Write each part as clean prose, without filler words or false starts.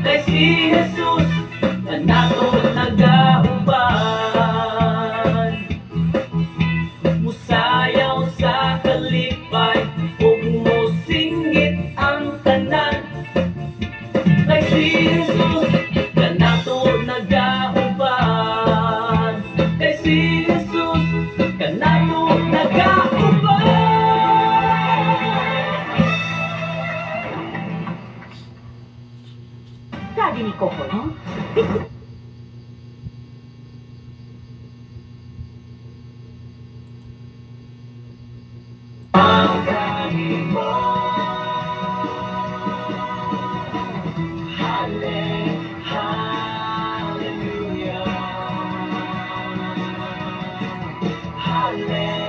Kay si Jesus kanato nagauban. Musayaw sa kalipay ug mosinggit ang tanan. Kay si Jesus kanato nagauban. Kay si Jesus kanato nagauban. Sabi ni Coco, huh? Hallelujah. Hallelujah. Hallelujah.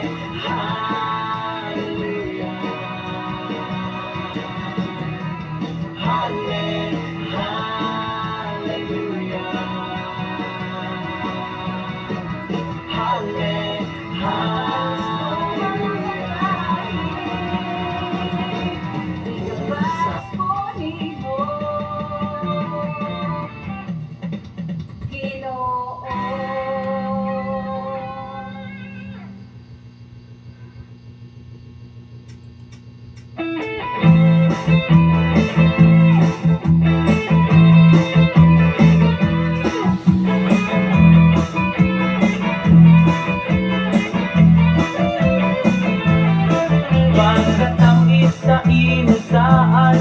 Pagkatamis sa inusaan,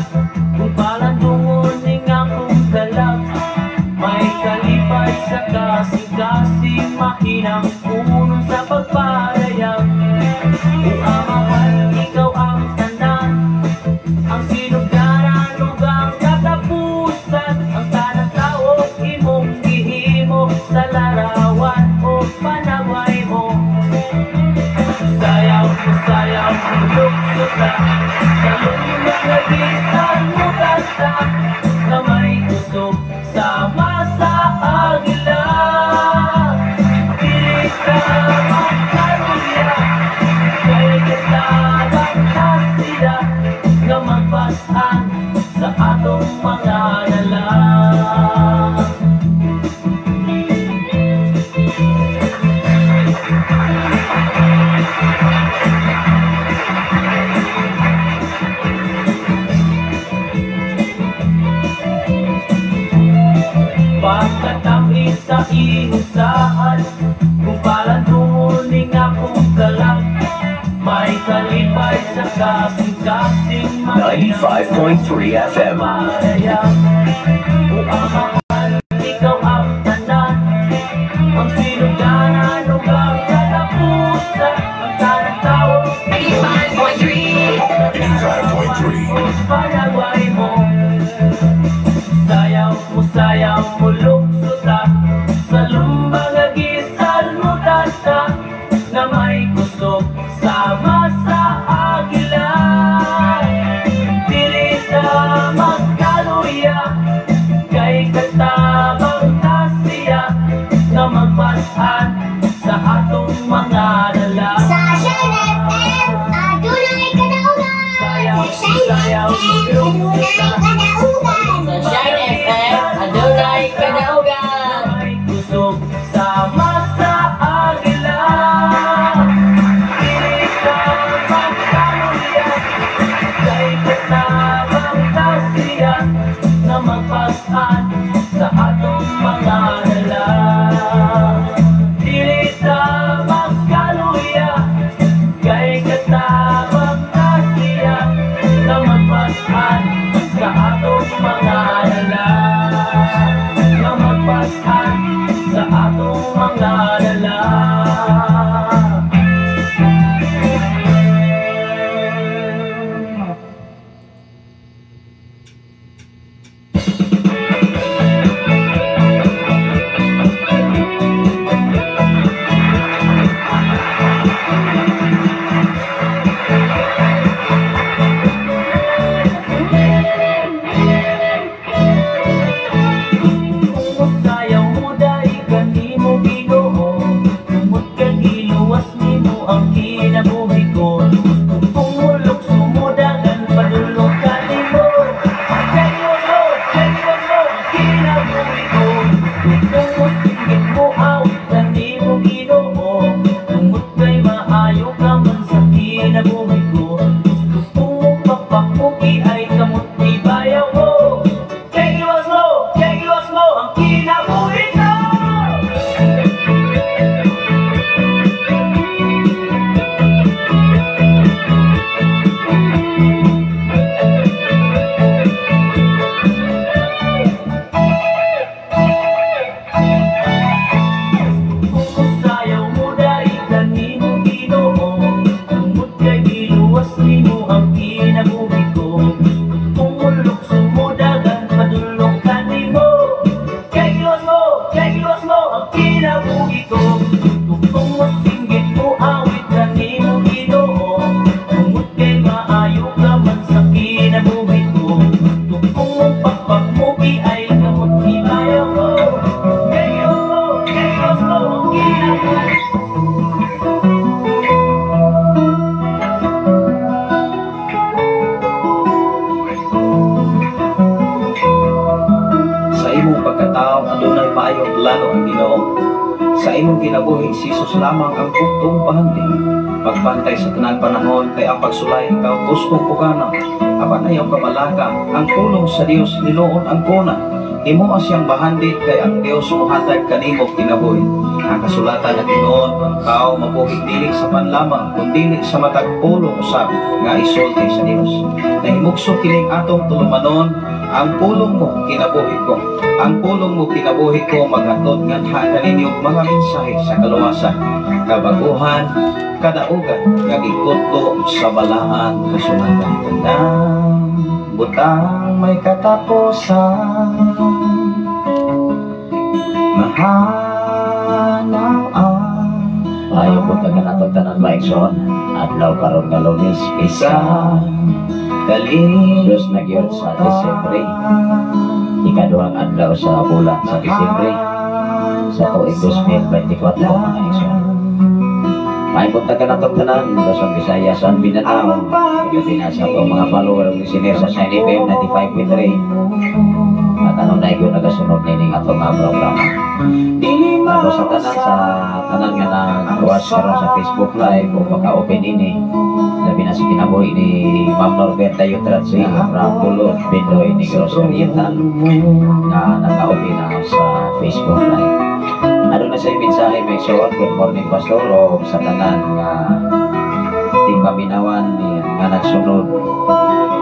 kung palandungon ning akong kalag, may kalipay sa kasing-kasing mahinang puno sa pagparayag. O Amahan, ikaw ang tanan, ang sinugdanan ug ang katapusan, ang tanang tao imong gihimo sa larawan o panaway mo. Sayaw, sayaw, lukso ta, sa mga bisan mo tata, na may kusog sama sa agila. Dili ka magkaruya, kay katabang na sila, nga magpasan sa atong mga dala. Pagkatamis sa inusaan, kung palandungon akong kalag, may kalipay sa kasing-kasing 95.3 FM. Parayag. O Amahan, ikaw ang tanan, ang sinugdanan ug ang katapusan, ang tanang tao 95.3. 95.3. Panaway mo. Sayaw mo, sayaw mo, lukso ta, sa lumbang agisan mo tata, na may kusog sama sa agila. Dili ta magkaluya, kay katabang ta siya, nga magpasan sa atong mga dala. Sa Shine FM, adunay kadaugan. Sayaw, Sa Shine sayaw, FM, lukso ta, adunay kadaugan. Sa Shine FM, adunay kadaugan. May kusog sama sa agila. Dili ka magkaluya, kay katabang ta siya, na magpasan sa atong mga dala. Dili ta magkaluya, kay katabang ta siya, na magpasan sa atong mga dala. Na magpasan sa atong mga dala. maayong plano ang Ginoo. Sa imong kinabuhi, si Jesus lamang ang buktong bahandi. Pagbantay sa tanan panahon kay ang pagsulay ikaw gustong pugana. Apan ayaw kabalaka, ang pulong sa Dios hinuon ang kuna. Himoa siyang bahandi kay ang Dios mohatag kanimo kinabuhi. Ang kasulatan na tinuod, ang tao mabuhi dili sa panlamang kun dili sa matag pulong usab nga isulti sa Dios. Nahimugso kining atong tulumanon, ang pulong mo kinabuhi ko. Ang pulong mo kinabuhi ko maghatod nganha kaninyo mga mensahe sa kaluwasan, kabaguhan, kadaugan nga gikutlo sa balaan kasulatan. Tanang butang may katapusan, mahanaw ang Ayaw po taga natong tanan maigsoon. Adlaw karon nga Lunes, isa isa kalibutan. 2 na gyud sa Disyembre. Ikaduhang adlaw sa bulan sa Disyembre sa tuig 2024, mga igsoon. May punta ka natong tanan, Luzon, Visayas, and Mindanao. Gabi na sa atong mga follower ug listener sa Shine FM 95.3. At anong naigo nagasunod nining atong mga programa. Ako sa tanan nga nag-watch karon sa Facebook Live o maka-open ini. Labi na sa kinabuhi ni Ma'am Norberta Yutratsi from Pulot, Bindoy, Negros Oriental na naka-open na sa Facebook Live. Ano na sa mensahe may suot, good morning, Pastor, o sa tanan nga tigpaminawan nga nagsunod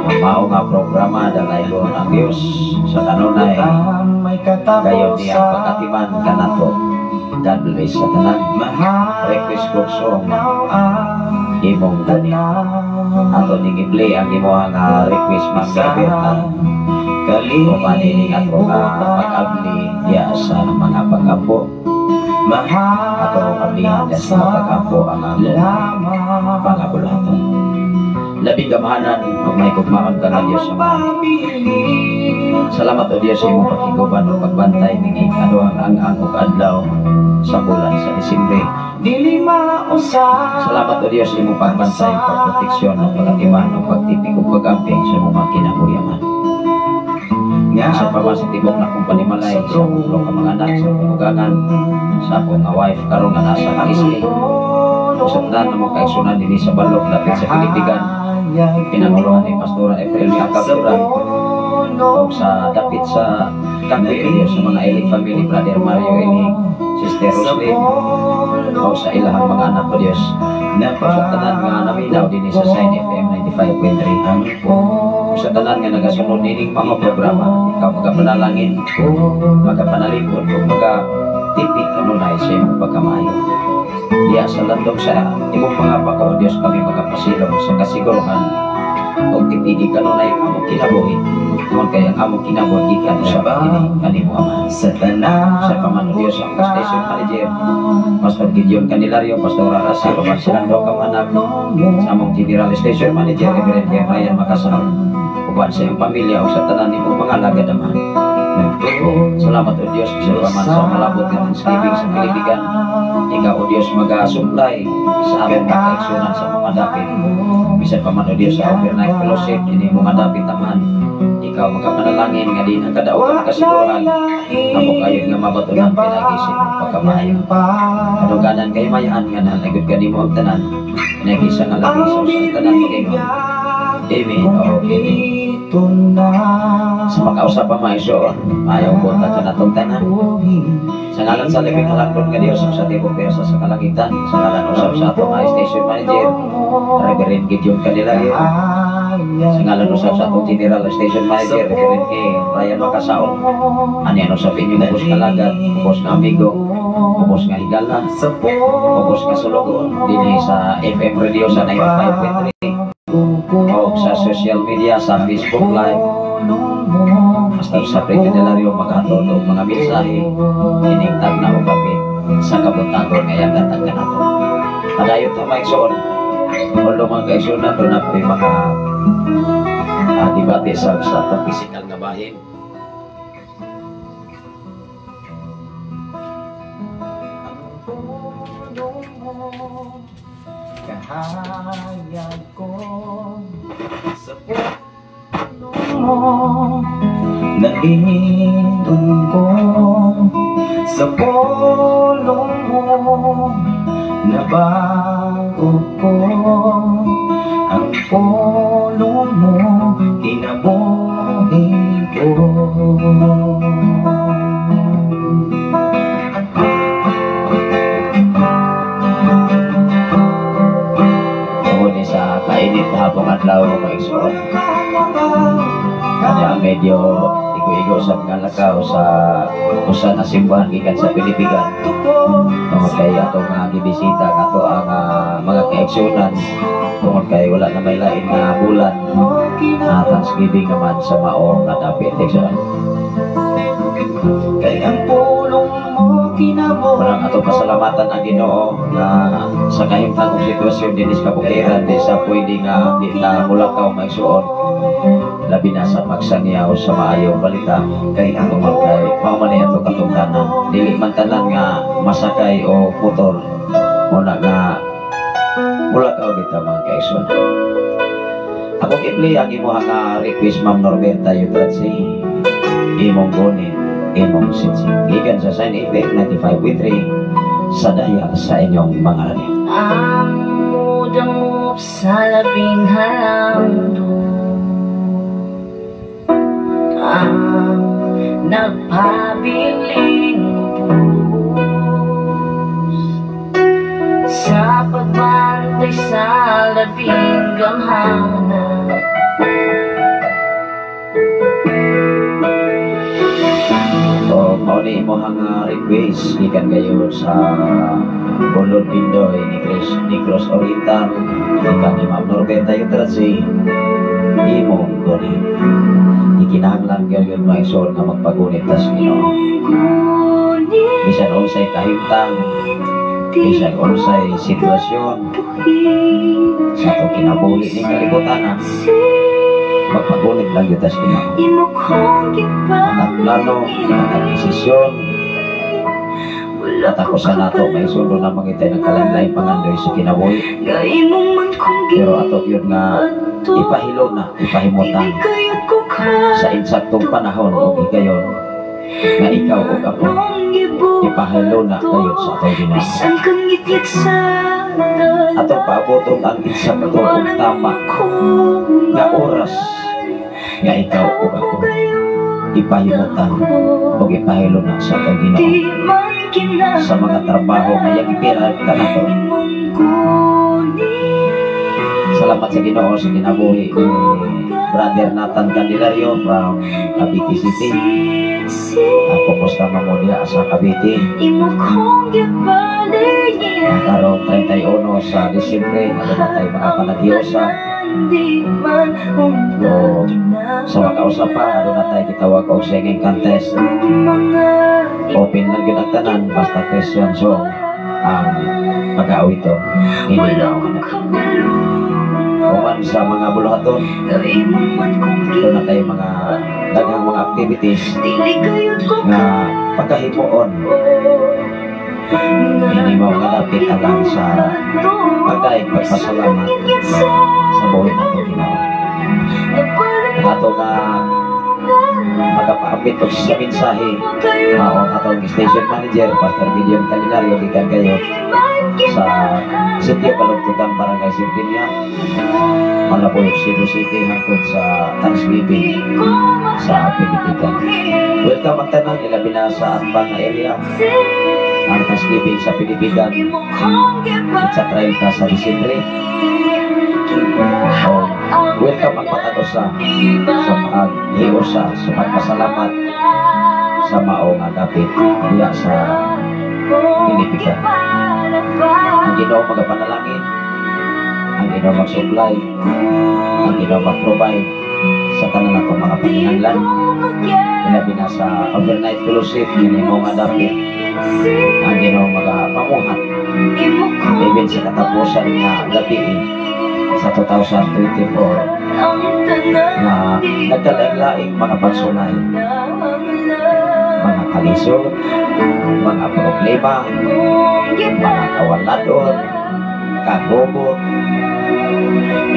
ang mao nga programa. Dalaygon ang Diyos sa kanunay, May gayon niya katapusan, pagkatiman kanato. God bless sa tanan. Request ko song imong gani. Ato ning i-play ang imong nga request, Ma'am Norberta. Uban ining ato nga pag-abli diya sa mga pag-ampo. Ato ablihan diya sa mga pag-ampo ang atong mga buluhaton. Labing gamhanan ug mahigugmaon ka nga Dios Ama. Salamat, O Dios, sa imong pakiguban ug pagbantay ning ikaduhang ang-ang ug adlaw sa bulan sa Disyembre. Dili mausap. Salamat, O Dios, sa imong pagbantay, pagproteksyon, ug pagatiman, ug pagtipik ug pag-amping sa imong mga kinabuhi, Ama. Sa pa sa tibok na kong panimalay, sa akong tulo ka mga anak, sa akong ugangan, sa akong nga wife karon nga nasa KSA. Ug sa tanan ng mga kaigsunan dinhi sa Balok dapit sa Pilipigan, pinanguluhan ni Pastora April Captura, ug sa dapit sa Kapoy, O Dios, sa mga Eli family, Brother Mario Eli, Sister Roslyn, ug sa ilahang mga anak, O Dios. Ug sa tanan nga naminaw dinhi sa Shine FM 95.3. Ug sa tanan nga nagasunod nining mga programa, ikaw magapanalangin, magapanalipod, ug magatipik kanunay sa imong pagkamaayo. Diya sa landong sa imong mga pako, O Dios, kami magapasilong sa kasiguruhan ug tipigi kanunay ang among kinabuhi. Tungod kay ang among kinabuhi gikan sa kini kanimo, Ama. Sa tanan Sa pa man, O Dios, ang station manager, Pastor Gideon Candelario, Pastor Arasi, uban silang duha ka anak, sa among general station manager, Reverend J. Ryan Makasal, uban sa iyong pamilya ug sa tanan nimong mga alagad, Ama. Salamat, O Dios, sa pa man sa malabot nga Thanksgiving sa Pilipigan. Ikaw, O Dios, maga-supply sa among mga kaigsunan sa mga dapit. Bisan pa man, O Dios, sa overnight fellowship, ini mga dapit taman. Ikaw magapanalangin nga din ang kadaugan kasiguruhan. Amo kayo nga mabatunan pinaagi sa imong pagkamaayo. Kaduganan kay mayaan nga nalagod kanimo ang tanan. Pinaagi sa ngalan ni Jesus ang tanan Panginoon. Amen. O amen. Sa makausap pa mga igsoon, ayaw ko ta kanatong tanan. Sa ngalan sa labing halangdon nga Dios sa tibok persa sa kalangitan, sa ngalan usab sa atong mga station manager, Reverend Gideon Candelario, sa ngalan usab sa atong general station manager, Reverend K. Ryan Macasaon, ani ano sa inyong ubos nga lagad, ubos nga amigo, ubos nga higala, ubos nga sulugoon, dinhi sa FM radio sa 95.3 o sa social media sa Facebook Live. Pastor sa Candelario maghatod og mga mensahe ining tagna o kapit sa kabuntagon ngayang gatag kanato. Padayon ta, mga igsoon. Although, mga kaigsuonan, doon na ko'y mga debate sa atong physical nga bahin. Kahayag ko sa puno mo, nalindong ko sa Sa pulong mo nabago ko ang pulong mo, kinabuhi ko. Tungod ni sa kainit hapong adlaw, mga igsoon. Kanya medyo igo-igo sa mga lakaw sa usa na simbahan gikan sa Pilipigan. Tungod kay ato nga gibisita kato ang mga kaigsunan, tungod kay wala na may lain na bulan na Thanksgiving naman sa mao nga dapit, igsoon. Kay ang pulong mo kinabuhi. Parang ato pasalamatan ang Ginoo nga sa kahimtang og sitwasyon dinhi sa kabukiran, di sa pwede nga di ta mulakaw, mga igsoon, labi na sa pagsangyaw sa maayong balita, Kay ang tungod kay mao man ni ato katungdanan, dili man tanan nga masakay o motor muna nga mulakaw kita, mga kaigsoon. Akong i-play ang imuha nga request, Ma'am Norberta Yutratsi, "Imong Gunit, Imong Sinsing," gikan sa Sign FM 95.3 sa dayal sa inyong mga radyo. Ang mudangop sa labing halamdo, ang nagpabiling lubos sa pagbantay sa labing gamhana. O mao ni imong nga request gikan gayon sa Bulod Bindoy, Negros, Negros Oriental, gikan ni Ma'am Norberta Yutratsi, "Imong Gunit." Ikinahanglan gyud, mga igsoon, nga magpagunit tas Ginoo. Imong gunit. Bisan unsay kahimtang, bisan unsay sitwasyon sa atong kinabuhi ning kalibutan, magpagunit lang gyud tas Ginoo. Imo kong Matag plano, matag desisyon, Wala matag usa nato may sundo na mangitay ng kalain-laing pangandoy sa kinabuhi. Nga imo man kong Pero ato yun nga ipahilo na, ipahimutan Dili kayod ko sa insaktong panahon o higayon nga ikaw ug ako ipahilo na kayo sa atong Ginoo. Bisan kang ngitngit sa tanan. Atong paaboton ang insakto ug tama nga oras nga ikaw ug ako ipahimutan ug ipahilo na sa atong Ginoo Di man kinahanglan sa mga trabaho nga iyang ipira kanato. Imong gunit. Salamat sa Ginoo sa kinabuhi ni Brother Nathan Candelario from Cavite City. Ako kumusta mo diha sa Cavite. Imo kong gipalingin. Karong 31 sa Disyembre, aduna tay mga panaghiusa. Di man So, sa makausa pa, aduna tay gitawag og singing contest. Mga Open lang gyud ang tanan basta Christian song ang pag-aawiton. Hindi Wala na kong kabalo Human sa mga buluhaton, nga imo man kong aduna tay mga daghang mga activities Dili kayod ko nga pagkahimuon hindi mo nga dapit alang sa pagdaig pagpasalamat sa buhi nato Ginoo. Ang ato nga makapaambit og sa mensahe mao ang atong station manager, Pastor Gideon Candelario, gikan kayo sa Sitio Kalugtugan, Barangay Sirpinia, Malabuyoc, Cebu City, hangtod sa Thanksgiving sa Pilipinas. Welcome ang tanan, ilabi na sa Atbang area. Ang Thanksgiving sa Pilipinas sa 30 sa Disyembre. O, welcome ang matag usa sa paghiusa, sa pagpasalamat sa mao nga dapit diya sa Pilipinas. Ang Ginoo magapanalangin, ang Ginoo mag-supply, ang Ginoo mag-provide sa tanan natong mga panginahanglan. Ilabi na sa overnight fellowship yun mo nga dapit, ang Ginoo magapamuhat even sa katapusan nga gabi sa 2024 na nagkalaing-laing mga pagsulay, mga kalisod, mga problema, mga kawaladon, kagubot,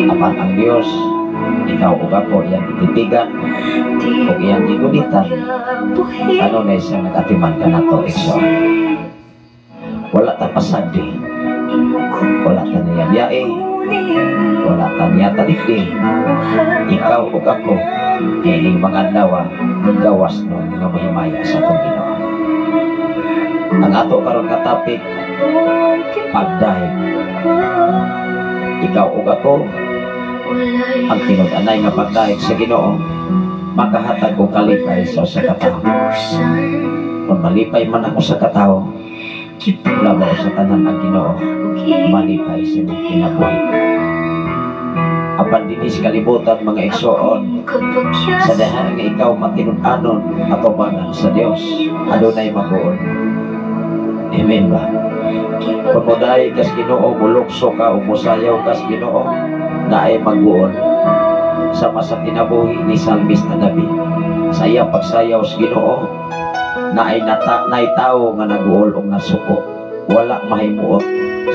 apan ang Diyos Ikaw ug ako iyang gitipigan ug iyang gigunitan. Kanunay siyang nag-atiman kanato, igsoon. Wala ta pasagdi, wala ta niya biyae, wala ta niya talikdi. Ikaw ug ako niining mga adlaw gawas nun nga mahimaya sa atong Ginoo. Ang ato karon nga topic, pagdahig. Ikaw ug ako, ang tinud-anay nga pagdahig sa Ginoo makahatag og kalipay sa usa ka tawo. Kung malipay man ang usa ka tawo, labaw sa tanan ang Ginoo malipay sa imong kinabuhi. Apan dinhi sa kalibutan, mga igsoon, sa diha nga ikaw matinud-anon atubangan sa Dios, adunay maguol. Amen ba? Kung modayeg kas Ginoo, mulukso ka o musayaw kas Ginoo, naay magguol. Sama sa kinabuhi ni Salmista David, sa iyang pagsayaw sa Ginoo, naay nata naay tawo nga naguol o nasuko. Wala mahimuot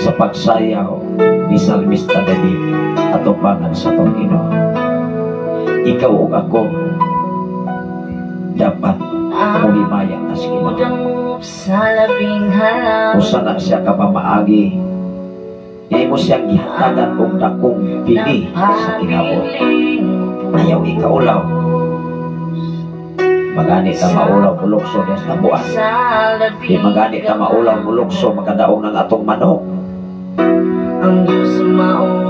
sa pagsayaw ni Salmista David atubangan sa atong Ginoo. Ikaw ug ako dapat muhimaya tas Ginoo. Usa na siya ka pamaagi, imo siyang gihatagan og dakong bili sa kinabuhi. Ayaw ikaulaw. Magani ta maulaw mulukso diha sa tabuan. Di magani ta maulaw mulukso makadaong ng atong manok.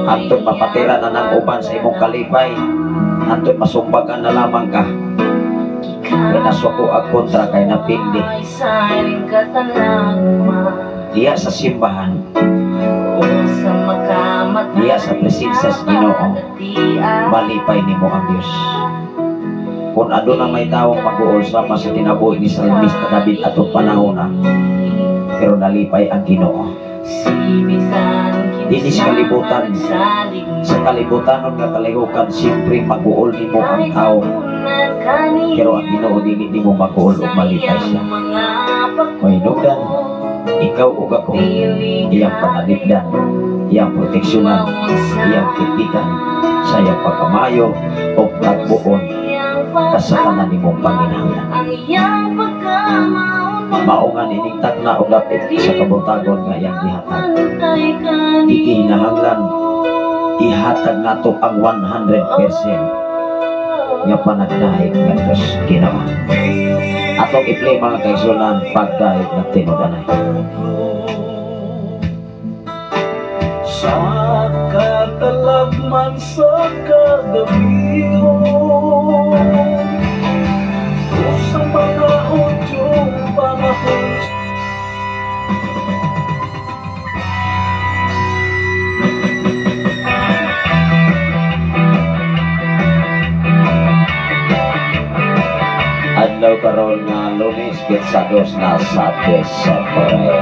Antod mapatira na ng uban sa imong kalipay. Antod masumbagan na lamang ka. Kay nasuko ang kontra kay napindi. Diya sa simbahan, diya sa presensya sa Ginoo, malipay nimo ang Dios. Kung aduna may tawong mag-uol sama sa kinabuhi ni Salmista David atong panahon na, pero nalipay ang Ginoo. Dinhi sa kalibutan, sa kalibutan nga kalihukan, siyempre mag-uol nimo ang tao, pero ang Ginoo dili nimo mag-uol ug malipay siya. Mahinugdan, ikaw ug ako, iyang panalipdan, iyang proteksyonan, iyang tipikan, sa iyang pagkamayo o tagbuon kasakanan nimong panginahanglan. Maungan ining takna og dapit sa kabuntagon nga iyang gihatag. Di kinahanglan ihatag nato ang 100% nga panagdahig ngadto sa Ginoo. Atong i-play, mga kaigsunan, pagdahig nga tinud-anay. Sa katalagman sa kagabihon, o sa mga udyong panahon. Adlaw karon nga Lunes, 2 na sa Desyembre.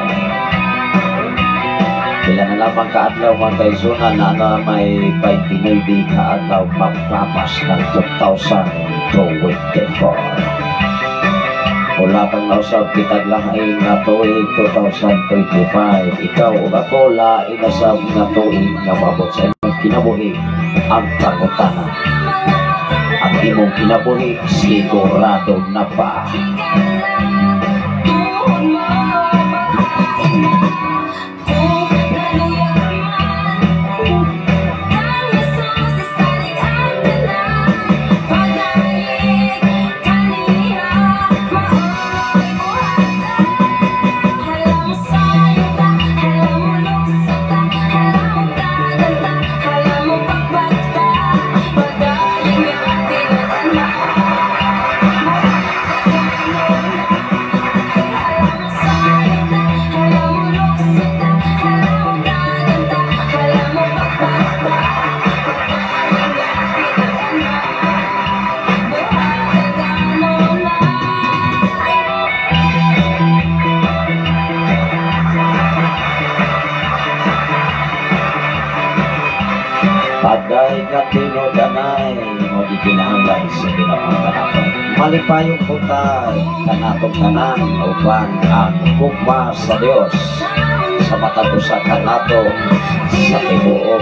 Pila na lamang kaadlaw, mga kaigsunan, na na may 29 kaadlaw magpapas ng 2024. Wala kang nausab kitag lain nga tuig 2025. Ikaw ug ako lain na sab nga tuig nga moabot sa imong kinabuhi. Ang pangutana, ang imong kinabuhi sigurado na ba? Pagdahig nga tinud-anay mo gikinahanglan sa Ginoo kanato. Malipayong putay kanatong tanan uban ang gugma sa Dios sa matag usa kanato sa tibuok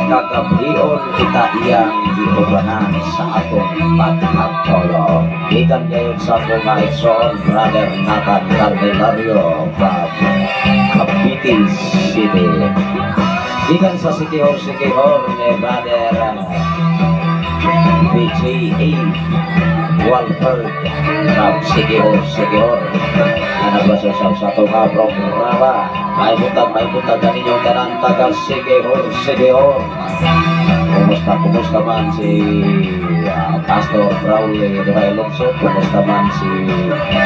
Kagabhion kita iyang giubanan sa atong pagkatolo. Gikan ngayon sa akong mga igsoon, Brother Nathan Candelario from Cavite City. Gikan sa Sikihor, Sikihor ni Brother BJA Walford from Sikihor, Sikihor. Na nagbasa sa atong nga programa. May buntag kaninyong tanan taga Sikihor, Sikihor. Kumusta, kumusta man si Pastor Brawley Duhay Lungsod, kumusta man si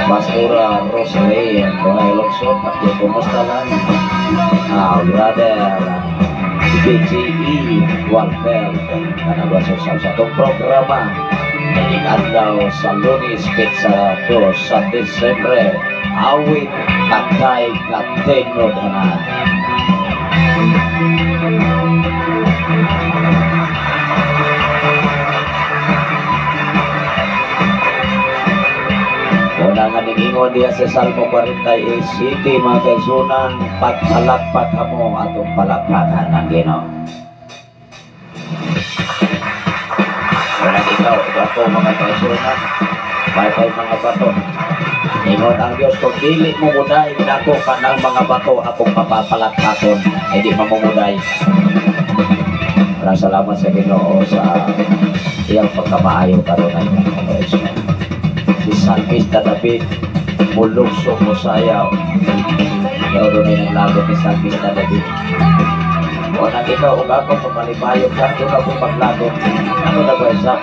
Pastora Rosalie Duhay Lungsod, at kumusta lang Brother BGE Walfeld na nagbasa sa atong programa. Ngayong adlaw sa Lunes, petsa 2 sa Disyembre, awit patay katinodhanan. Una nga ningingon diya sa Salmo 47, mga kaigsunan, pagpalakpak mo atong palakpakan ang Ginoo. Walang ikaw, ikaw mga kaigsunan, may mga bato. Ingon ang Diyos, kung dili mo muday nako kanang mga bato akong papapalakpakon, ay di mamumuday. Maraming salamat sa Ginoo sa iyang pagkamaayo karon ay mga kaigsunan. Si Salmista David mulukso mo sayaw. Pero doon ay naglagot ni Salmista David. O nang ikaw o ako pamalibayog ka, doon ako paglagot. Ano na ba isa?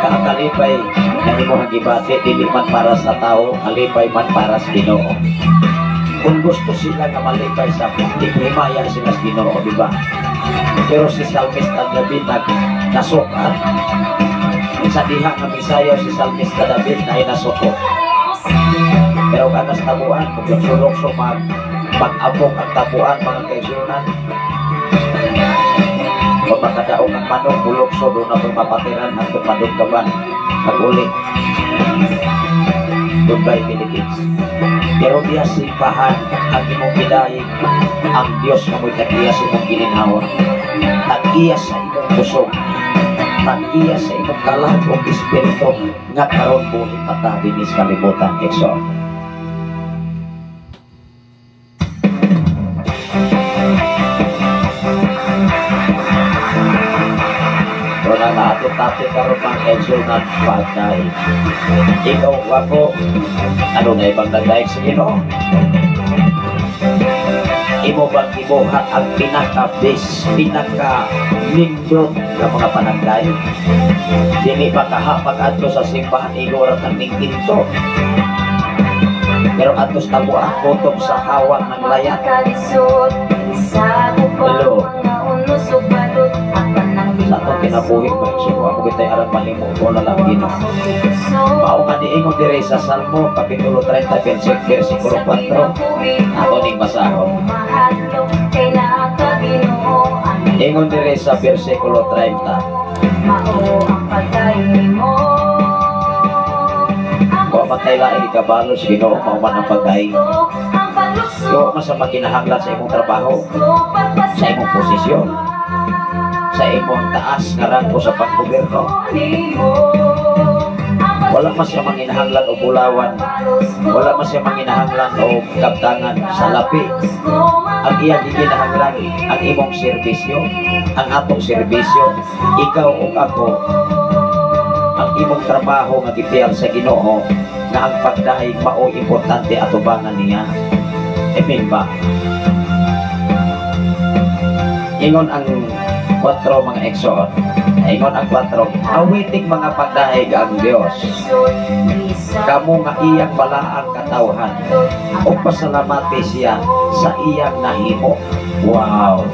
Kakalipay na imo ang gibati, dili man para sa tao, kalipay man para sa Ginoo. Kung gusto sila nga malipay sa himaya sila sa Ginoo, di ba? Pero si Salmista David nasukat. Sa diha nga misayaw si Salmista David na inasuko. Pero kanas tabuan, kung sulok-sulok mag-abok ang tabuan mga kaigsunan. Kung makadaog ang manok, bulokso doon na itong mapatiran at tumaduggaban. Pag-uli. Goodbye, Philippines. Pero diya simbahan ang imong gidayeg, ang Diyos nga mo'y tag-iya sa imong gilinhawa, tag-iya sa imong kusog, tag-iya sa imong kalag o espiritu nga karon buhi pa ta dinhi sa kalibutan. Igsoon. Wala na atong topic karon mga kaigsunan, pagdaig. Ikaw ako, ano na ibang nagdaig sa Ginoo? Imo bang gibuhat ang pinaka-best, pinaka-nindot nga mga panagdaig? Dili ba kahapag adto sa simbahan igorot ang ningkinto? Pero adto sa tabuan, kutob sa hawak ng layat. Hello. Sa atong kinabuhi mo, so ako kita'y aran mahimo ko na lang Ginoo. Mao nga niingon diri sa Salmo kapitulo 30 versikulo 4. Ato ning basahon. Ingon diri sa versikulo 30. Wa man tay laing ikabalo sa Ginoo, mao man ang pagdaig. Wa man sa makinahanglan sa imong trabaho, sa imong posisyon, sa imong taas nga ranggo sa panggobyerno. Wala man siya manginahanglan o bulawan, wala man siya manginahanglan o kaptangan sa lapi. Ang iyang gikinahanglan ang imong serbisyo, ang atong serbisyo, ikaw ug ako, ang imong trabaho nga gipiyal sa Ginoo nga ang pagdaig mao importante atubangan niya. Amen ba? Ingon ang 4 mga igsoon. Ingon ang 4, awitig mga pagdaig ang Dios. Kamo nga iyang balaang katawhan, o pasalamati siya sa iyang nahimo. Wow!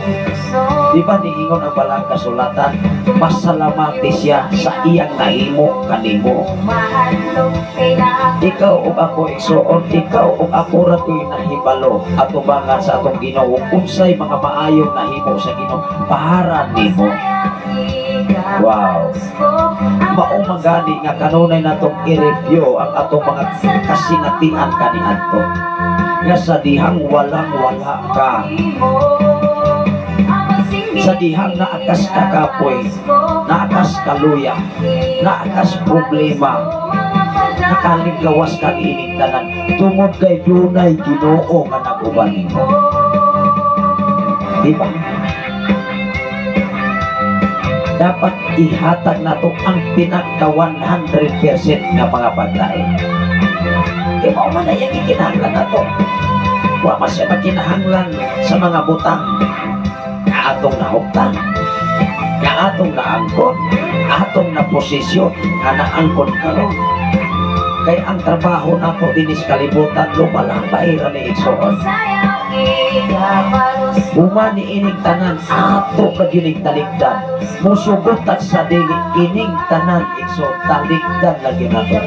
Di ba niingon ang balaang kasulatan? Pasalamati siya sa iyang nahimo kanimo. Ikaw ug ako igsoon, ikaw ug ako ra to'y nahibalo atubangan sa atong Ginoo unsay mga maayong nahimo sa Ginoo para nimo. Wow! Mao man gani nga kanunay natong i-review ang atong mga kasinatian kaniadto. Nga sa dihang walang wala ka, Sa dihang naakas kakapoy, naakas kaluya, naakas problema, nakalinggawas ka ining tanan tungod kay dunay Ginoo nga nag-uban nimo. Di ba? Dapat ihatag nato ang pinaka 100% nga mga paglain. Kay mao man ay ang gikinahanglan nato. Wa man siya makinahanglan sa mga butang nga atong nahuptan, nga atong naangkon, atong naposisyon, nga naangkon karon. Kay ang trabaho nato dinis kalibutan lumalabay ra ni igsoon. Human ni ining tanan ato ka gyud talikdan. Musugot at sa dili ining tanan igsoon, talikdan lagi nato.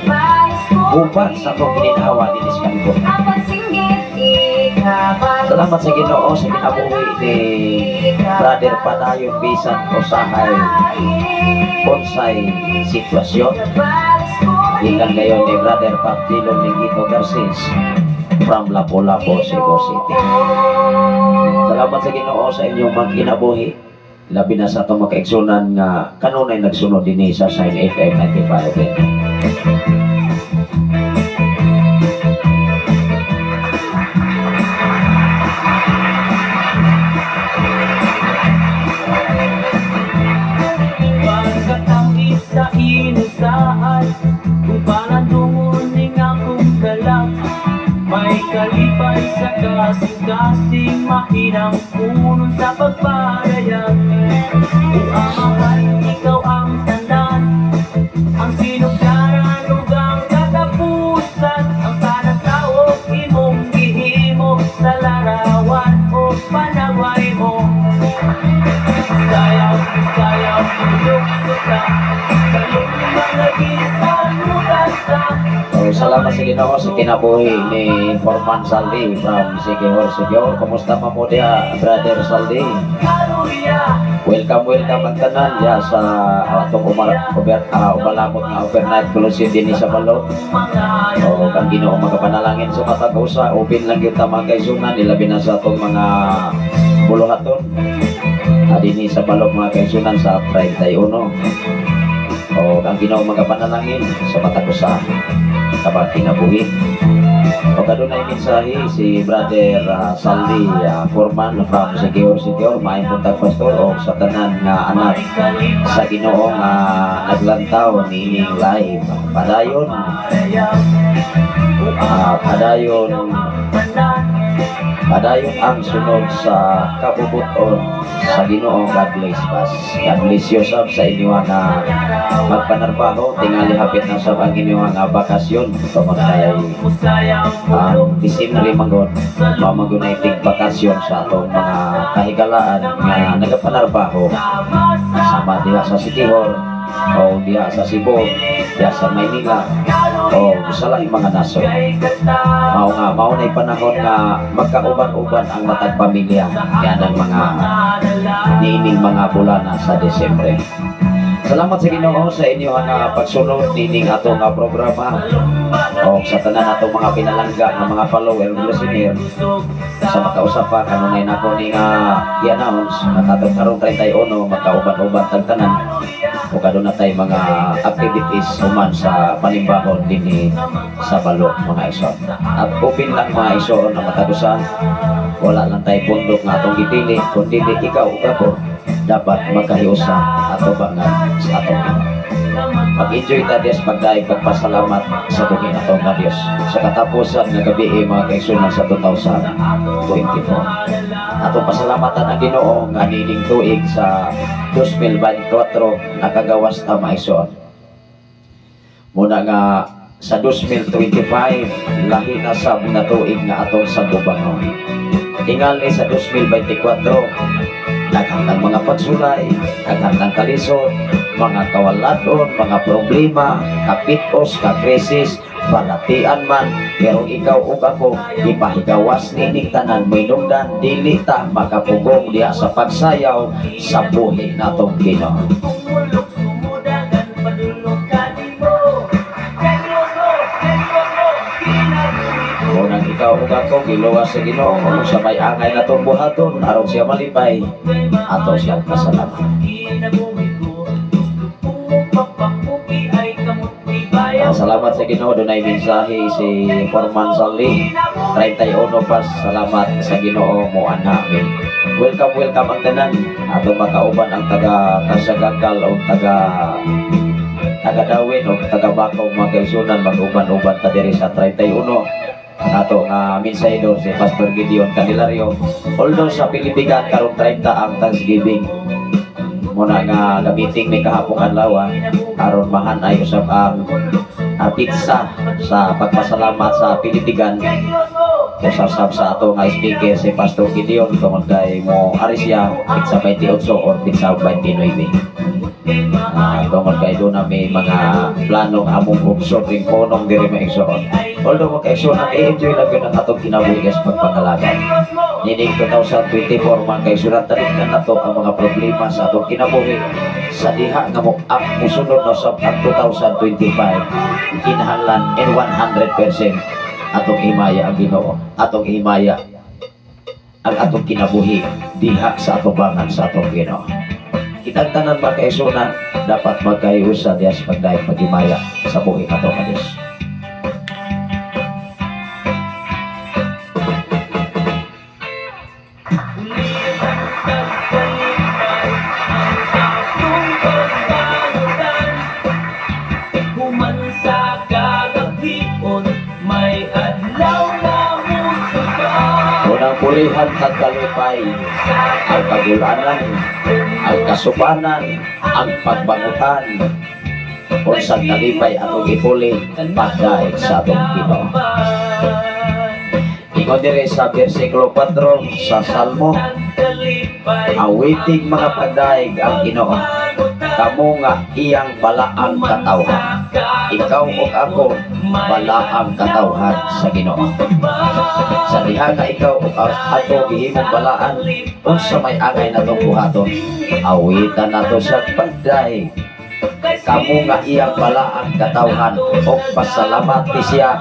Uban sa atong gininhawa dinis kalibutan. Salamat sa Ginoo sa kinabuhi ni Brother Padayon bisan usahay unsay sitwasyon. Gikan ngayon ni Brother Pamphilo Miguito Garces from Lapu-Lapu, Cebu City. Salamat sa Ginoo sa inyong mga kinabuhi. Labi na sa atong makaigsunan nga kanunay nagsunod dinhi sa Shine FM 95. Pagkatangis sa inusaan, kung panandungon ning akong kalag, may kalipay sa kasing-kasing mahinang punon sa pagparayag. O amahan, ikaw ang tanan, ang sinugdaran ug ang katapusan, ang tanang tao imong gihimo sa larawan o panaway mo. Sayaw, sayaw, lukso ka, sa mga gisalutan ka. So, salamat sa Ginoo sa kinabuhi ni Forman Saldi from Siquijor, Siquijor. Kumusta man mo diha, Brother Saldi? Welcome, welcome ang tanan diha sa atong umalamot nga overnight fellowship dinhi sa Balog. O kang Ginoo magapanalangin sa matag usa, open lang gyud ta mga kaigsunan, ilabi na sa atong mga buluhaton. Dinhi sa Balog mga kaigsunan sa 31. O kang Ginoo magapanalangin sa matag usa kapag kinabuhi. O kadunay mensahe si Brother Saldi Foreman from Siquijor, Siquijor, maayong buntag pastor o sa tanan nga anak sa Ginoo nga naglantaw niining live. Padayon, padayon, padayon ang sunod sa kabubuton sa Ginoo. God bless us. God bless you sab sa inyo nga magpanarbaho. Tingali hapit na sab ang inyo nga bakasyon. Tungod kay ang Disyembre manggod, mamagunay tig bakasyon sa atong mga kahigalaan nga nagapanarbaho sama diha sa Siquijor o diha sa Cebu, diha sa Maynila o sa laing mga nasod. Mao nga mao nay panahon nga magkauban-uban ang matag pamilya yan ang mga niining mga bulana sa Disyembre. Salamat sa Ginoo sa inyo nga pagsunod nining atong nga programa o sa tanan atong mga pinalangga nga mga follower ug listener sa makausap pa kanunay nako ni nga i-announce nga katong karong 31 magkauban-uban tag tanan o kaduna tay mga activities human sa panimbahon dinhi sa Balok mga igsoon. At open lang mga igsoon na matag usa, wala lang tay pundok nga atong gipili kundi ikaw ug ako dapat magkahiusa ato bangan sa atong Ginoo. Mag-enjoy ta Dios pagdaig pagpasalamat sa buhi nato nga Dios sa katapusan nga gabi mga kaigsunan sa 2024. Atong pasalamatan ang Ginoo nga niining tuig sa 2024 nakagawas ta mga igsoon. Muna nga sa 2025 lahi na sab nga tuig nga atong sagubangon. Tingali sa 2024 daghan ng mga pagsulay, daghan ng kalisod, mga kawaladon, mga problema, kapitos, kakrisis, balatian man, pero ikaw ug ako ipahigawas nining tanan moinumdan dili ta makapugong diha sa pagsayaw sa buhi natong Ginoo. Munang ikaw ug ako Giluwas sa Ginoo sa may angay natong buhaton aron siya malipay, ato siyang pasalamat. Salamat sa Ginoo, dunay mensahe si Foreman Sali 31 pas. Salamat sa Ginoo mo anami. Welcome, welcome ang tanan ato makauban ang taga Kasagakal o taga Dawin o taga Bakong mga kaisunan, mag-uban-uban ta diri sa 31 ang ato nga mensahe si Pastor Gideon Candelario. Although sa Pilipigan karong 30 ang Thanksgiving, muna nga gamiting may kahapong adlaw aron mahanay usab ang pizza sa pagpasalamat sa Pilipigan. Usab sa ato nga speaker si Pastor Gideon tungod kay mo ari siya pizza 28 or pizza 29. Tungod kay doon na may mga planong among ugso ring ponong diri maigsoon. Although magkaigsoon, i-enjoy lang yun ang atong kinabuhi sa pagpangalaga. Nining 2024 mga kaigsunan, talikdan nato ang mga problema sa atong kinabuhi sa diha nga mo ang musunod na sa ang 2025 kinahanglan in 100% atong himaya ang Ginoo, atong himaya ang atong kinabuhi diha sa atubangan sa atong Ginoo. Kitang tanan mga kaigsunan, dapat magkaiusa diha sa pagdaig paghimaya sa buhi nato ka Dios. Unang pulihan kag kalipay, ang kagulanan, ang kasupanan, ang pagbangutan, unsang kalipay atong ipuli pagdaig sa atong Ginoo. Ingon diri sa bersikulo 4 sa Salmo, awiting mga pagdaig ang Ginoo, kamo nga iyang balaang katawhan. Ikaw ug ako balaang katawhan sa Ginoo. Sa diha nga ikaw ug ako gihimong balaan, unsa may angay natong buhaton, awitan nato sa pagdaig. Kamo nga iyang balaang katawhan, ug pasalamati siya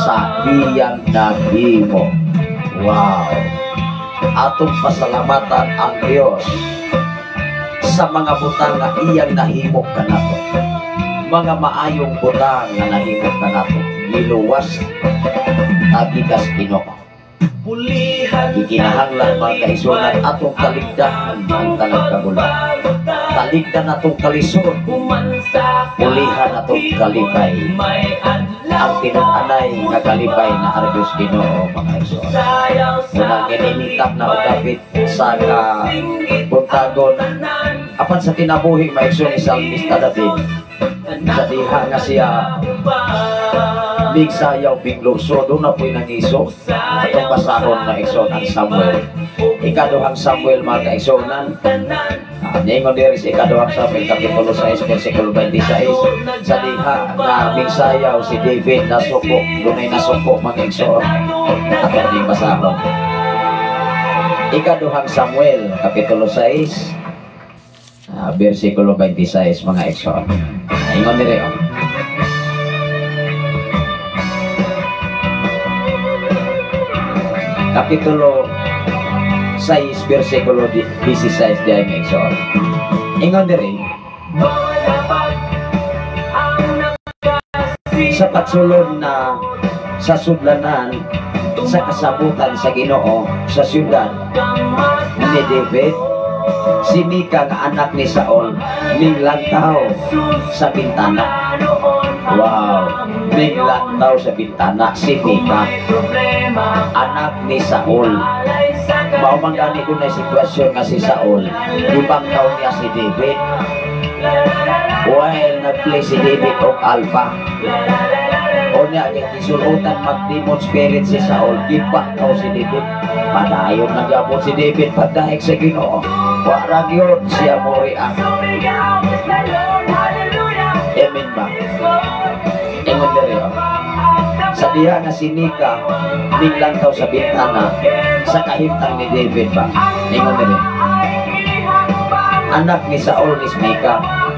sa iyang nahimo. Wow! Atong pasalamatan ang Dios sa mga butang nga iyang nahimo kanato. Mga maayong butang nga nahimo kanato, giluwas tagikas Ginoo. Gikinahanglan mga kaisunan atong kaligdan ang tanang kagulan. Taligdan atong kalisod, pulihan atong kalipay. Ang tinud-anay nga kalipay na argos Ginoo mga kaisunan. Unang gininitap na udapit sa buntagon apan sa kinabuhi maigsoon ni Salmista David, sa diha nga siya migsayaw migluso, doon na po'y nangiso. Atong basahon na igsoon ang Samuel, ikaduhang Samuel mga kaigsuonan. Ningon diri sa ikaduhang Samuel kapitulo 6 versikulo 26, sa diha nga migsayaw si David nasuko, dunay nasuko mga igsoon. Atong ding basahon ikaduhang Samuel kapitulo 6 versikulo 26 mga igsoon. Ingon diri oh. Kapitulo 6 versikulo 16 di ay mga igsoon. Ingon diri, sa pagsulod na sa sudlanan sa kasabutan sa Ginoo sa siyudad ni David, si Mika nga anak ni Saul minglantaw sa bintana. Wow, minglantaw sa bintana si Mika, anak ni Saul. Mao man gani dunay sitwasyon nga si Saul gibangkaw niya si David while nagplay si David og alpha. Unya gisulutan mag-demon spirit si Saul, gibangkaw si David. Padayon na gyapon si David pagdaig sa Ginoo. Wa ra gyud siya mo-react. Amen ba? Ingon diri oh. Sa diha nga si Mika minglantaw sa bintana sa kahimtang ni David ba? Ingon diri, anak ni Saul ni Mika.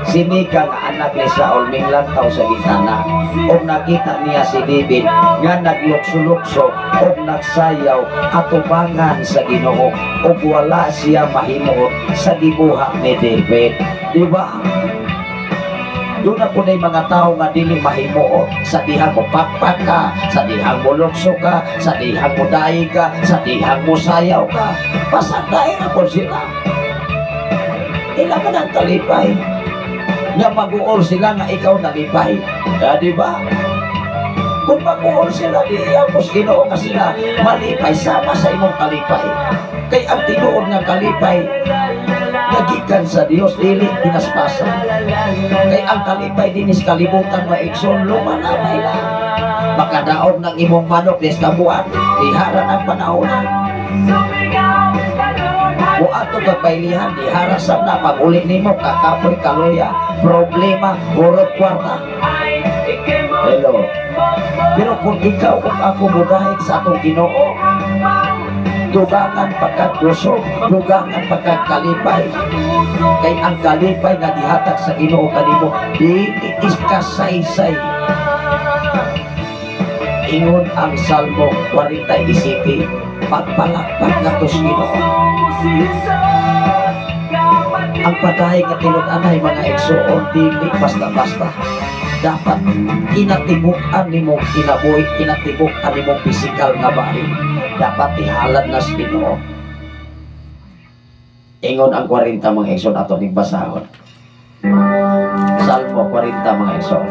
Si Mika nga anak anak ni Saul minglantaw sa bintana ug nakita niya si David nga naglukso-lukso ug nagsayaw atubangan sa Ginoo ug wala siya mahimuot sa gibuhat ni David. Di ba? Doon na po na mga tao nga dili mahimuot sa dihang mo pakpak ka, sa dihang mo lukso ka, sa dihang mo daig ka, sa dihang mo sayaw ka. Pasagdain na po sila. Ila man ang kalipay. Nga mag-uol sila nga ikaw nalipay. Ah, di ba? Kung mag-uol sila, di iyapos Ginoo nga sila malipay sama sa imong kalipay. Kay ang tinuod nga kalipay nagikan sa Dios, dili pinaspasan. Kay ang kalipay dinis kalibutan maigsoon lumanamay lang. Makadaog ng imong manok des kabuan, dihara ng panahonan. Muadto kag baylihan, dihara sab na pag-uli nimo kakapoy kaluya, problema, hurot kwarta. Hello. Pero kung ikaw ug ako mudahig sa atong Ginoo, dugangan pagkagusog, dugangan pagkakalipay. Kay ang kalipay nga gihatag sa Ginoo kanimo dili kasaysay. Ingon ang Salmo 47, pagpalakpak natos Ginoo. Ang padahay nga tinud-anay mga igsoon dili basta-basta. Dapat kinatibuk-an nimong kinabuhi, kinatibuk-an nimong pisikal nga bahin. Dapat ihalad na sa Ginoo. Ingon ang 40 mga igsoon ato ning basahon. Salmo 40 mga igsoon.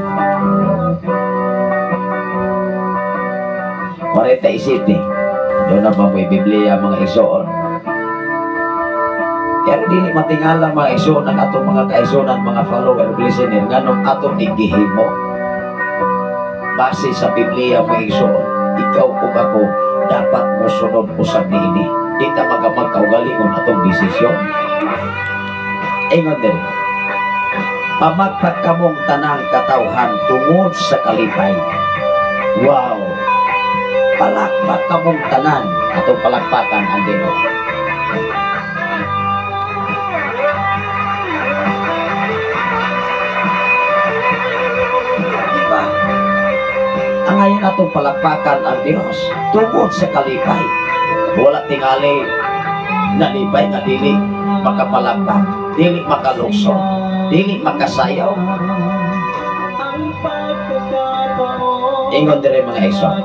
47. Doon na ba mo'y Biblia mga igsoon? Pero dili matingala mga igsoon ang atong mga kaigsunan, mga follower, listener, nganong atong gihimo. Base sa Biblia mga igsoon, ikaw ug ako dapat mosunod usab niini. Di ta magamagkaugalingon atong desisyon. Ingon diri, pamagpag kamong tanang katawhan tungod sa kalipay. Wow! Palakpak kamong tanan, atong palakpakan ang Ginoo. Diba? Ang ngayon atong palakpakan ang Dios tungod sa kalipay. Wala tingali nalipay nga dili makapalakpak, dili makalukso, dili makasayaw. Ingon dire mga igsoon,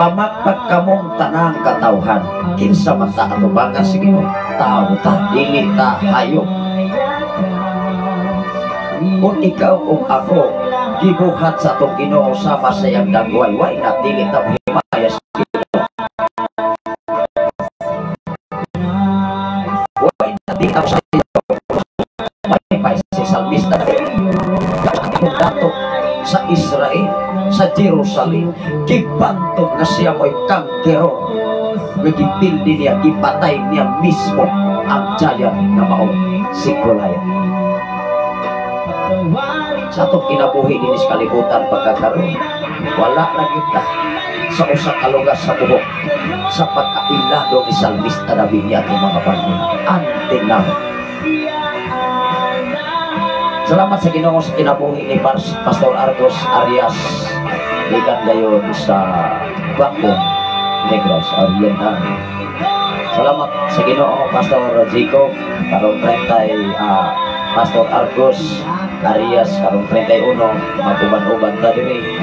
pamakpak kamong tanang katawhan, kinsa man ta atubangan sa Ginoo, tao ta, dili ta hayop. Kung ikaw o ako gibuhat sa atong Ginoo sama sa iyang dagway, way na dili ta mohimaya sa Ginoo. Way na dili ta malipay si salmista dato sa Israel, sa Jerusalem, gibantog na siya mo'y kangkero. Gipildi niya, gipatay niya mismo ang giant na mao si Goliath. Sa atong kinabuhi dinis kalibutan pagkakaroon, wala na kita sa usa ka lugar sa buhok sa pagkailado ni salmista David niya atong mga panahon. Ante now. Salamat sa Ginoo sa kinabuhi ni Pastor Argos Arias gikan gayon sa Bacon, Negros Oriental. Salamat sa Ginoo Pastor Jacob karong 30, Pastor Argos Arias karong 31 mag-uban-uban ta diri.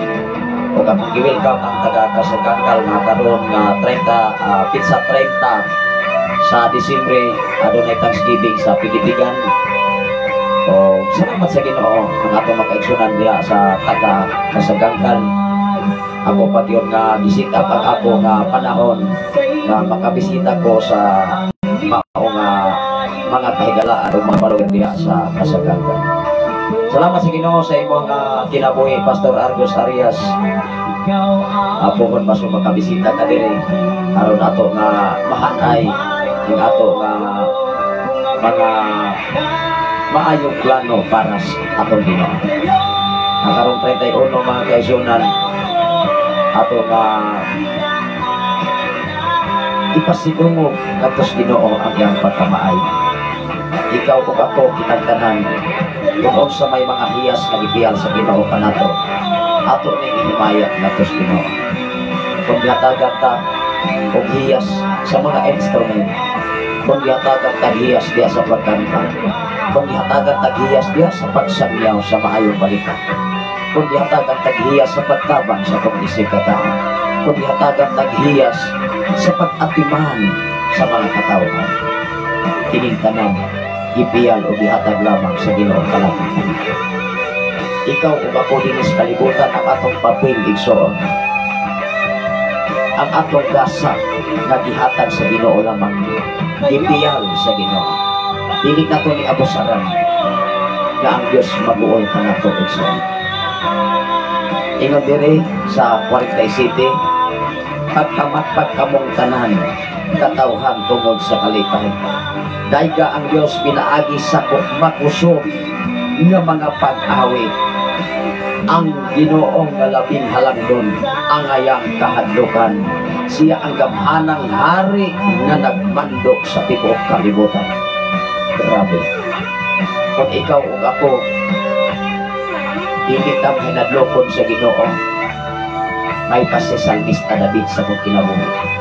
Ug akong gi-welcome ang taga Kasangkangkal nga karon nga 30 pizza 30 sa Disyembre adunay Thanksgiving sa Pilipigan. O, salamat sa Ginoo ang atong makaigsunan diha sa taga Kasagangkan. Ako pa yun nga gisit up ang ako nga panahon nga makabisita ko sa mao nga mga kahigalaan o mga follower diha sa Kasagangkan. Salamat sa Ginoo sa imong kinabuhi Pastor Argos Arias. Apo kon maso makabisita ka diri aron ato nga mahanay ang ato nga mga maayong plano para sa atong Ginoo. Ang karong 31 mga kaigsunan ato nga ipasidungog ngadto sa Ginoo ang iyang pagkamaay. Ikaw ug ako kitang tanan Kung unsa may mga hiyas nga gipiyal sa Ginoo kanato, ato ning gihimaya ngadto sa Ginoo. Kung gihatagan ta og hiyas sa mga instrument, kung gihatagan tag hiyas diha sa pagkanta, kung gihatagan tag hiyas diha sa pagsangyaw sa maayong balita, kung gihatagan tag hiyas sa pagtabang sa atong isig katao, kung gihatagan tag hiyas sa pag-atiman sa mga katawhan, kining tanan gipiyal o gihatag lamang sa Ginoo kalapit. Ikaw ug ako dinhi sa kalibutan, ang atong papel, igsoon, ang atong gasa nga gihatag sa Ginoo lamang, gipiyal sa Ginoo. Dili nato ni abusaran nga ang Dios maguol kanato, igsoon. Ingon diri sa 47, "Pagkamatpag kamong tanan, katawhan, tungod sa kalipay. Dayga ang Dios pinaagi sa makusog nga mga pag-awit. Ang Ginoong nga labing halangdon angayang kahadlukan. Siya ang gamhanang hari nga nagmando sa tibuok kalibutan." Grabe. Kung ikaw ug ako dili ta hinadlokon sa Ginoo, may si Salmista David sa atong kinabuhi.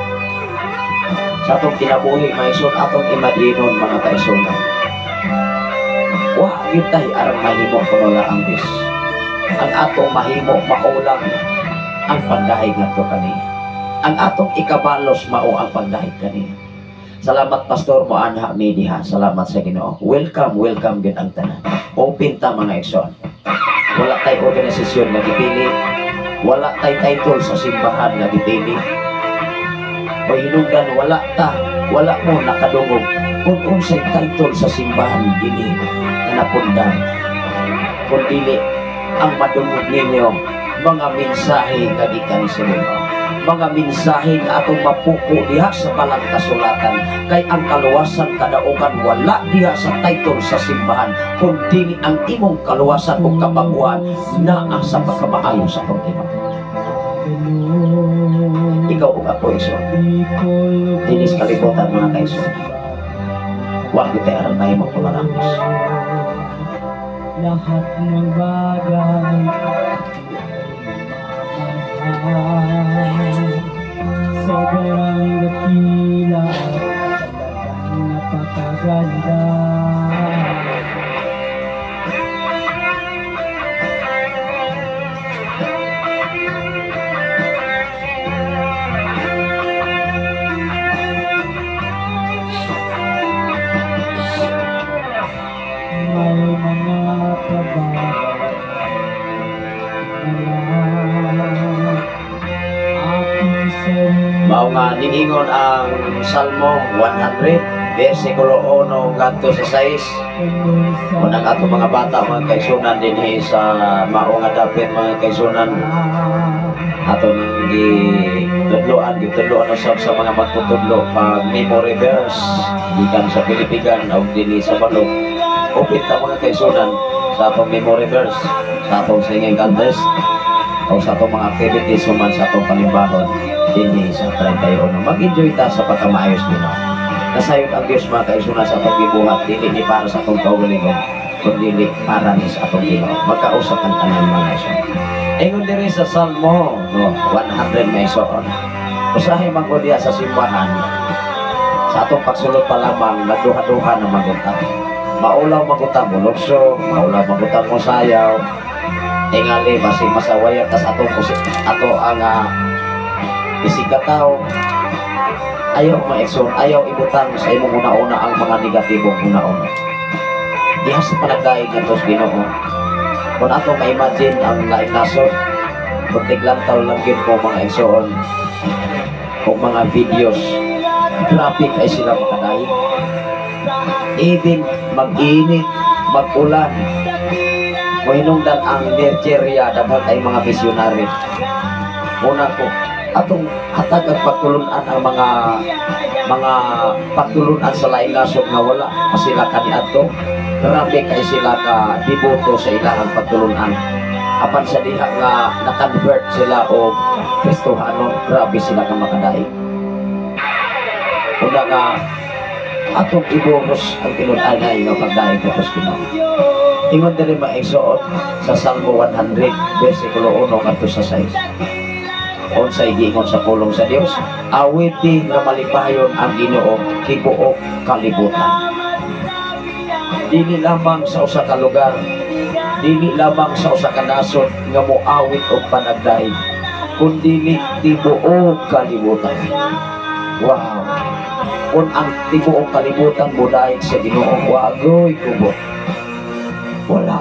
Sa atong kinabuhi, may sun atong imaginon, mga kaigsuonan. Wa gyud tay arang mahimo kun wala ang Dios. Ang atong mahimo mao lang ang pagdahig ngadto kaniya. Ang atong ikabalos mao ang pagdahig kaniya. Salamat, Pastor, mo anha mi diha. Salamat sa Ginoo. Welcome, welcome gyud ang tanan. Open ta, mga igsoon. Wala tay organisasyon nga gipili. Wala tay title sa simbahan nga gipili. O hinungdan wala ta, wala mo nakadungog kung unsay title sa simbahan dinhi nga napundar. Kung dili ang madungog ninyo mga mensahe nga gikan sa Ginoo. Mga mensahe nga atong mapuko diha sa balang kasulatan, kay ang kaluwasan kadaugan wala diha sa title sa simbahan, kundi ang imong kaluwasan o kabaguhan naa sa pagkamaayo sa atong Ginoo. Ikaw ug ako, igsoon, dinhi sa kalibutan, mga kaigsoon, wa gyud tay aral mahimo kung wala ang Diyos. Lahat ng bagay mamahal. Sobrang dakila at talagang napakaganda. May mga pabagal na aking sarili. Mao nga ningingon ang Salmo 100 versikulo 1 ngadto sa 6. Kung ang atong mga bata, mga kaigsuonan, dinhi sa mao nga dapit, mga kaigsuonan, ato nang gitudloan usab sa mga magtutudlo pag memory verse gikan sa Pilipigan o dinhi sa Balog. Open ta, mga kaigsuonan, sa atong memory verse, sa atong singing contest o sa atong mga activities human sa atong panimbahon dinhi sa 31. Mag-enjoy ta sa pagkamaayos Ginoo. Nasayod ang Dios, mga kaigsuonan, sa atong gibuhat. Dili ni para sa atong kaugalingon, kundi para ni sa atong Ginoo. Magkausap ang tanan, mga igsoon. Ingon diri sa Salmo, no, 100, mga igsoon. Usahay man ko diha sa simbahan, sa atong pagsulod pa lamang, nagduha-duha na magunta. Maulaw magunta mo lukso, maulaw magunta mo sayaw. Tingali basig masawayan tas atong ato ang isig katawo. Ayaw, mga igsoon, ayaw ibutang sa imong una-una ang mga negatibong una-una. Diha sa panagdaig ngadto sa Ginoo. Kung ato ma-imagine ang laing nasod, kung tiglantaw lang gyud mo, mga igsoon, o mga videos, grabe kay sila makadaig. Even mag-init, mag-ulan, mohinungdan ang Nigeria, daghan kay mga misyonary. Una ko, atong hatag at pagtulunan ang mga pagtulunan sa laing nasod nga wala pa sila kaniadto. Grabe kay sila ka deboto sa ilahang pagtulunan. Apan sa diha nga na-convert sila og Kristohanon, grabe sila ka makadaig. Una nga atong ibuhos ang tinud-anay nga pagdaig ngadto sa Ginoo. Ingon diri, mga igsoon, sa Salmo 100 versikulo 1 ngadto sa 6. Unsay giingon sa pulong sa Dios? Awiti nga malipayon ang Ginoo, tibuok kalibutan. Dili lamang sa usa ka lugar, dili lamang sa usa ka nasod nga moawit og panagdaig, kundili tibuok kalibutan. Wow! Kung ang tibuok kalibutan modaig sa Ginoo, wagoy kubot. Wala.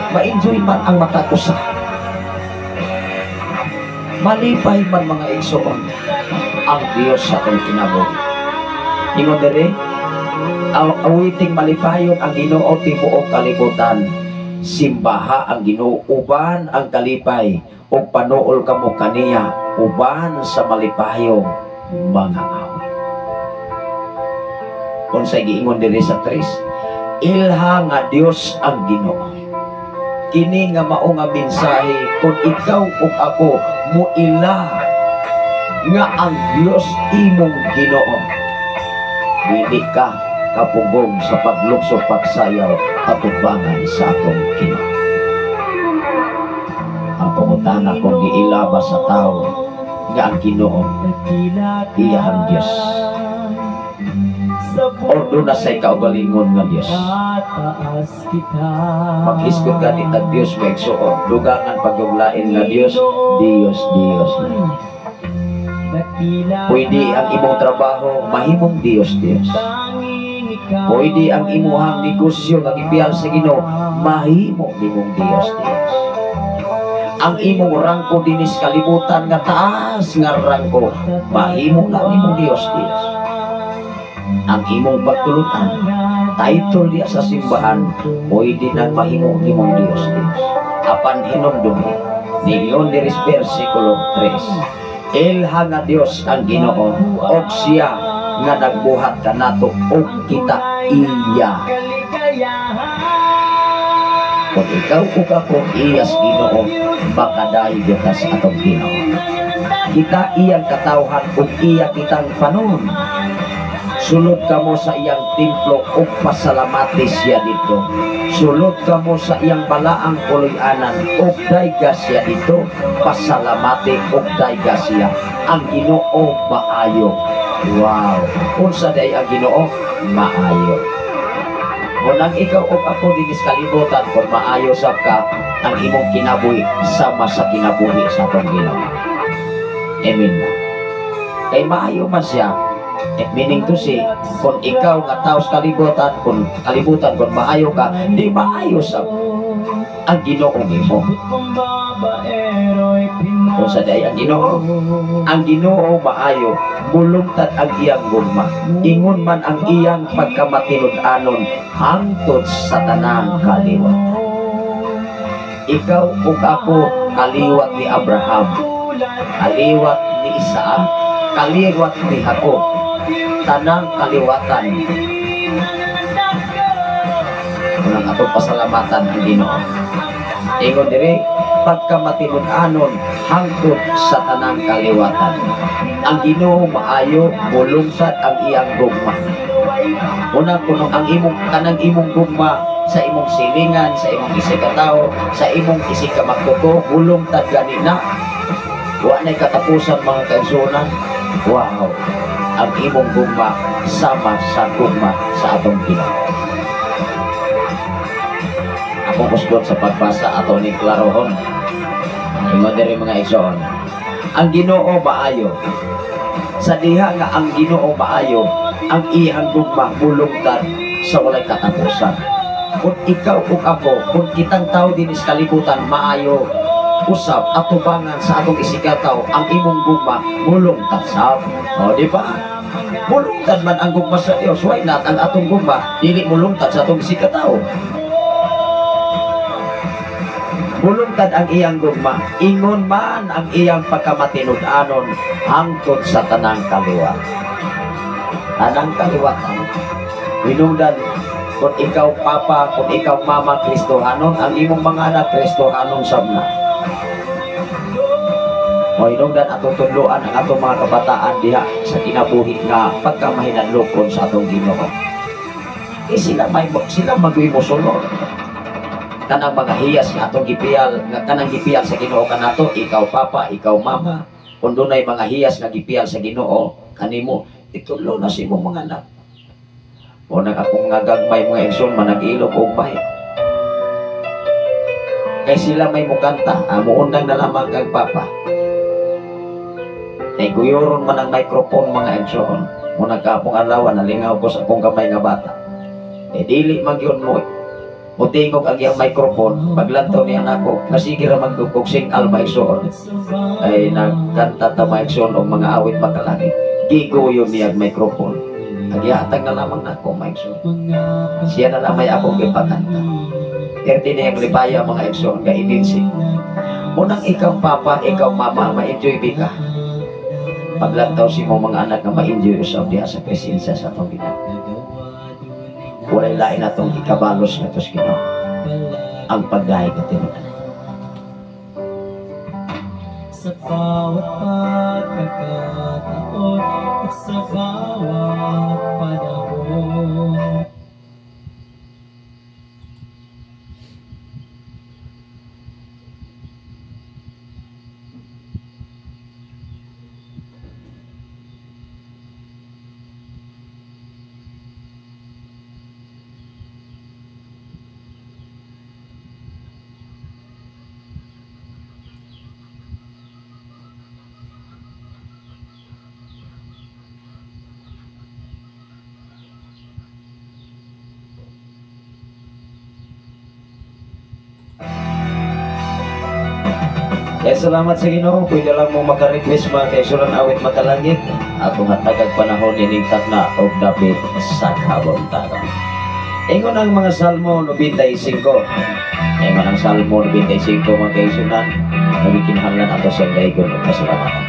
Ma-enjoy man ang matag usa. Malipay man, mga igsoon, ang Dios sa atong kinabuhi. Ingon diri, awiting malipayon ang Ginoo, tibuok kalibutan. Simbaha ang Ginoo uban ang kalipay ug panuol kamo kaniya uban sa malipayong mga awit. Unsay giingon diri sa tres? Ilha nga Dios ang Ginoo. Kini nga mao nga mensahe, kung ikaw ug ako moila nga ang Dios imong Ginoo, dili ka kapugong sa paglukso, pagsayaw atubangan sa atong Ginoo. Ang pangutana, kung giila ba sa tao nga ang Ginoo iyahang Dios or duna say kaugalingon nga Dios? Maghisgot gani tag Dios, mga igsoon, dugangan pag lain nga Dios, Dios, Dios na. Pwede ang imong trabaho mahimong Dios, Dios. Pwede ang imuhang negosyo nga gipiyal sa Ginoo mahimo nimong Dios, Dios. Ang imong rangko dinis kalibutan nga taas nga rangko mahimo na nimong Dios, Dios. Ang imong pagtulunan, title diya sa simbahan, pwede na mahimo nimong Dios, Dios. Apan hinumdumi, niingon diri sa versikulo 3, ilha nga Dios ang Ginoo og siya nga nagbuhat kanato og kita iya. Kung ikaw ug ako iyas Ginoo, makadayeg kita sa atong Ginoo. Kita iyang katawhan ug iya kitang panon. Sulod kamo sa iyang templo ug pasalamati siya dito. Sulod kamo sa iyang balaang puloy-anan ug dayga siya dito. Pasalamati ug dayga siya. Ang Ginoo maayo. Wow! Unsa day ang Ginoo? Maayo. Unang ikaw ug ako dinis kalibutan, kung maayo sab ka, ang imong kinabuhi sama sa kinabuhi sa atong Ginoo. Amen ba? Kay maayo man siya. Eh, meaning to say, kung ikaw nga tao sa kalibutan, kung maayo ka, di maayo sa ang Ginoo nimo. Kung sa day ang Ginoo, ang Ginoo maayo, mulungtad ang iyang gugma. Ingon man ang iyang pagkamatinud-anon hangtod sa tanang kaliwat. Ikaw ug ako kaliwat ni Abraham, kaliwat ni Isaac, kaliwat ni Jacob, tanang kaliwatan. Unang atong pasalamatan ang Ginoo. Ingon diri, pagkamatinud-anon hangtod sa tanang kaliwatan. Ang Ginoo maayo, mulungsad ang iyang gugma. Una kuno ang imong kanang imong gugma sa imong silingan, sa imong isig ka tawo, sa imong isig ka magtotoo, mulungtad gani na. Wa na'y katapusan, mga kaigsuonan. Wow! Ang imong gugma sama sa gugma sa atong Ginoo. Ako kusgot sa pagbasa ato ni klarohon. Ingon diri, mga igsoon. Ang Ginoo maayo. Sa diha nga ang Ginoo maayo, ang iyang gugma mulungtad sa walay katapusan. Kung ikaw ug ako, kung kitang tao dinis kalibutan maayo usab atubangan sa atong isigkatawo, ang imong gugma mulungtad sab. O, di ba? Mulungtad man ang gugma sa Dios, why not ang atong gugma dili mulungtad sa atong isigkatawo? Mulungtad ang iyang gugma, ingon man ang iyang pagkamatinud-anon hangtod sa tanang kaliwat. Tanang kaliwatan. Hinungdan, kung ikaw papa, kung ikaw mama Kristohanon, ang imong mga anak Kristohanon sab na. O hinungdan, atong tudloan ang atong mga kabataan diha sa kinabuhi nga pagkamahinadlokon sa atong Ginoo. Eh sila may sila magwi mosulod. Kanang mga hiyas nga atong gipiyal, nga kanang gipiyal sa Ginoo kanato, ikaw papa, ikaw mama, kung dunay mga hiyas nga gipiyal sa Ginoo kanimo, itulo na sa imong mga anak. O nang akong mga gagmay mga igsoon manag-ilog og may. Kay sila may mukanta, amuundang na lamang kang papa. Kay guyuron man ang microphone mga igsoon. Muna ka akong adlaw nalingaw ko sa akong gamay nga bata. Eh dili man gyud mo mutingog ang iyang microphone, paglantaw niya nako, nga sige ra magdugog sing alma igsoon. Ay nagkanta ta mga igsoon og mga awit makalangit. Giguyon niya ang microphone. Agihatag na lamang nako mga igsoon. Siya na lamay akong gipakanta. Perti niyang lipaya mga igsoon, nga ininsi. Munang ikaw papa, ikaw mama, ma-enjoy bi ka. Paglantaw si mo mga anak nga ma-enjoy usab diha sa presensya sa atong Ginoo. Walay lain atong ikabalos nga tos Ginoo. Ang pagdayeg nga tinuod. Sa bawat pagkakataon at sa bawat panahon. Kaya salamat sa Ginoo, pwede lang mo maka-request mga kaisuran awit makalangit atong hatagag panahon niningtak na og dapit sa kabuntagon. Ingon ang mga Salmo 95. Ingon ang Salmo 95 mga kaisuran, nagikinahanglan ato siyang daigon og pasalamatan.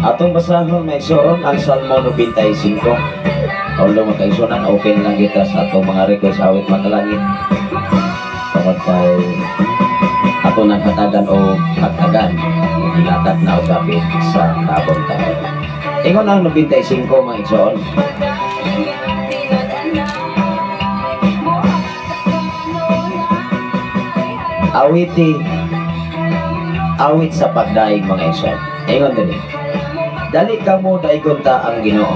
Atong basahon may igsoon ang Salmo 95. Although mga kaigsunan, open lang kita sa atong mga request awit makalangit. Tungod kay ato nang hatagan o hatagan, ingatan na og dapit sa kabuntagon. Ingon ang 95 mga igsoon. Awiti, awit sa pagdaig mga igsoon. Ingon dili. Dali kamo daigon ta ang Ginoo.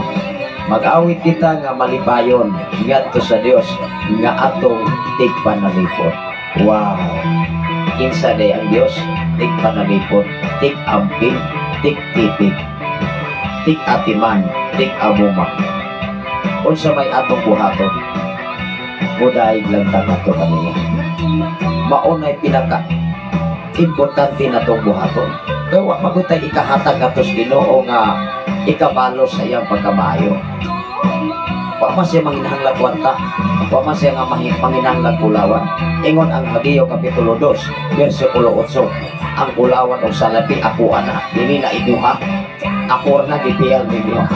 Mag-awit kita nga malipayon ngadto sa Dios nga atong tigpanalipon. Wow. Kinsa day ang Dios? Tigpanalipon, tig-amping, tig-tipig, tig-atiman, tig-amuma. Unsa may atong buhaton? Mudaig lang ta ngadto kaniya. Maunay pinaka importante na itong buhaton. Kaya wa magutay ikahatag atos Ginoo nga ikabalos sa iyang pagkamaayo. Wa man siya manginahanglag kwanta, wa man siya nga manginahanglag kulawan. Ingon ang Hageo kapitulo 2, bersikulo 8. Ang kulawan og salapi ako ana, dili na iduha. Ako na gipiyal ninyo.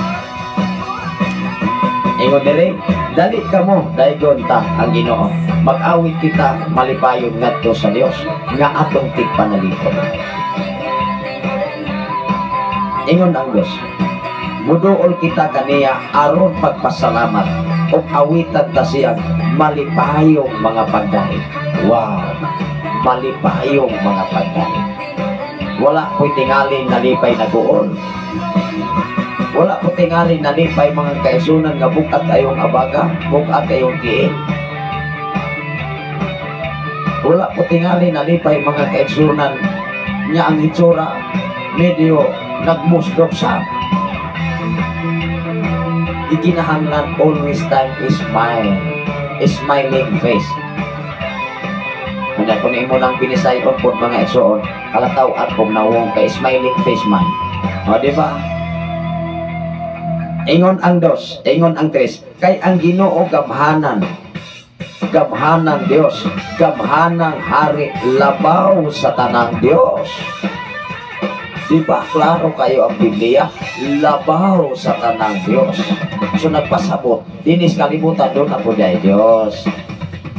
Ingon diri, dali kamo daigon ta ang Ginoo. Mag-awit kita malipayon ngadto sa Dios nga atong tigpanalipon. Ingon ang Dios, muduol kita kaniya aron pagpasalamat ug awitan ta siyang malipayong mga pagdaig. Wow, malipayong mga pagdaig. Wala po'y tingali nalipay na guol. Wala po tingali nalipay mga kaisunan nga bukat kayong abaga, bukat kayong tiil. Wala po tingali nalipay mga kaisunan niya ang hitsura medyo nagmusdok sa. Ikinahanglan always time is smile, smiling face. Kanya kung imo nang binisayon po mga igsoon, kalataw at kung nawong kay smiling face man. O, di ba? Ingon ang dos, ingon ang tres, kay ang Ginoo gamhanan. Gamhanang Dios, gamhanang hari, labaw sa tanang Dios. Di ba klaro kayo ang Biblia? Labaw sa tanang Dios. So nagpasabot, dinis kalibutan doon ako dahil Dios.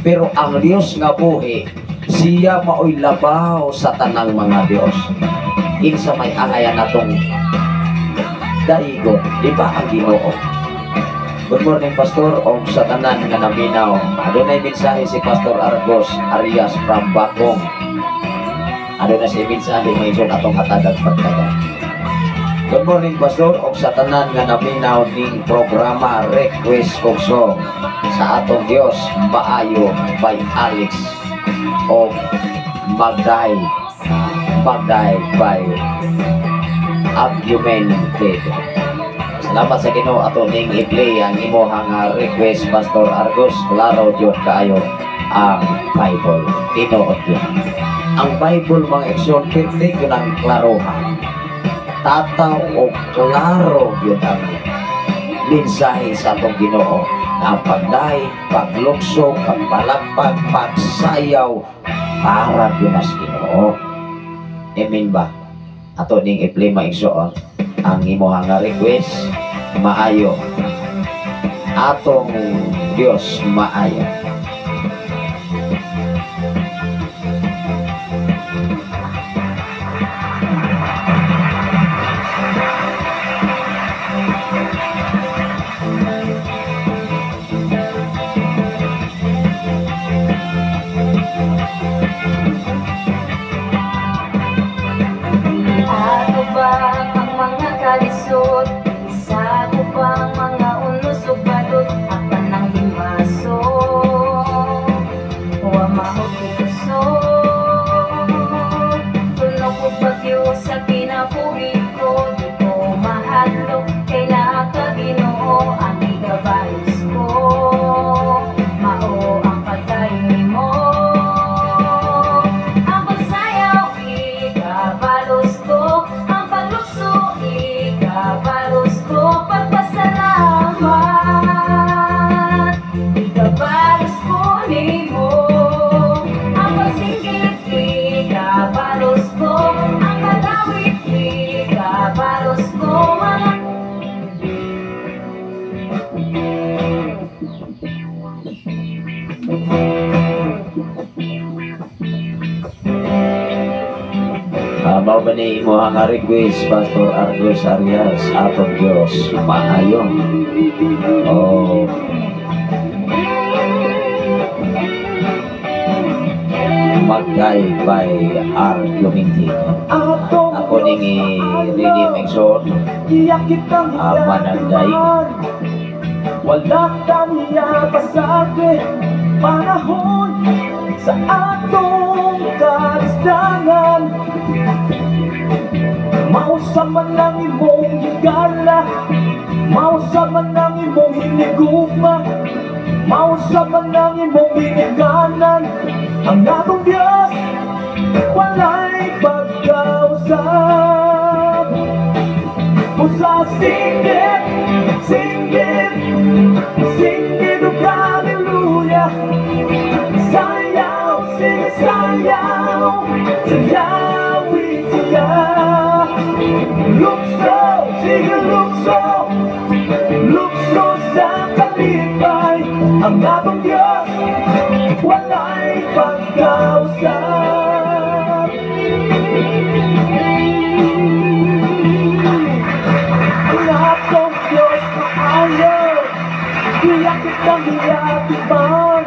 Pero ang Dios nga buhi, siya maoy labaw sa tanang mga Dios. Kinsa may angayan natong daigon, di ba ang Ginoo? Good morning, Pastor, og sa tanan nga naminaw. Adunay mensahe si Pastor Argos Arias from Bakong. Aduna si mensahe may atong hatagan pagtaga. Good morning, Pastor, og sa tanan nga naminaw ning programa Request og Song sa atong Dios Maayo by Alex og Magday Magday by Argumented. Salamat sa Ginoo ato ning i-play ang imong request, Pastor Argos. Klaro jud kaayo ang Bible. Tinuod jud. Ang Bible mga igsoon, perfect yun ang klarohan. Tataw o klaro yun ang mensahe sa atong Ginoo. Ang pagdaig, paglukso, pagpalagpag, pagsayaw para yun as Ginoo. Amen ba? Ato ning i-play mga igsoon ang imong nga request, maayo. Atong Dios maayo. Ato ba ang mga kalisod, isa ko bang mga unos ug balot, apan ang himaso, wa mahukusog. Tunog og bagyo sa kinabuhi ko, di ko mahadlok kay naa ka Ginoo, ang gigabayos ko, mao ang pagdayon nimo. Ang pagsayaw, ikabalos ko, ang paglukso, ikabalos ko, pagpasalamat, ikabalos ko nimo. Ang pagsinggit, ikabalos ko, ang pagawit, ikabalos ko, mga Mao ba ni imong nga request, Pastor Argos Arias, atong Dios maayo. Oh. Magday by Argumented. Ako ning i-redeem igsoon. Mananday. Wala kaniya pasate panahon sa atong kalisdangan. Mausa man ang imong higala, mausa man ang imong hinigugma, mausa man ang imong ginikanan. Ang atong Diyos walay pagkausap. Usa singgit, singgit, singgit og hallelujah. Sayaw, sige sayaw, sayawi siya. Lukso, sige lukso, lukso sa kalipay. Ang atong Diyos walay pagkausap. Ang atong Diyos maayo, iya kitang giatiman.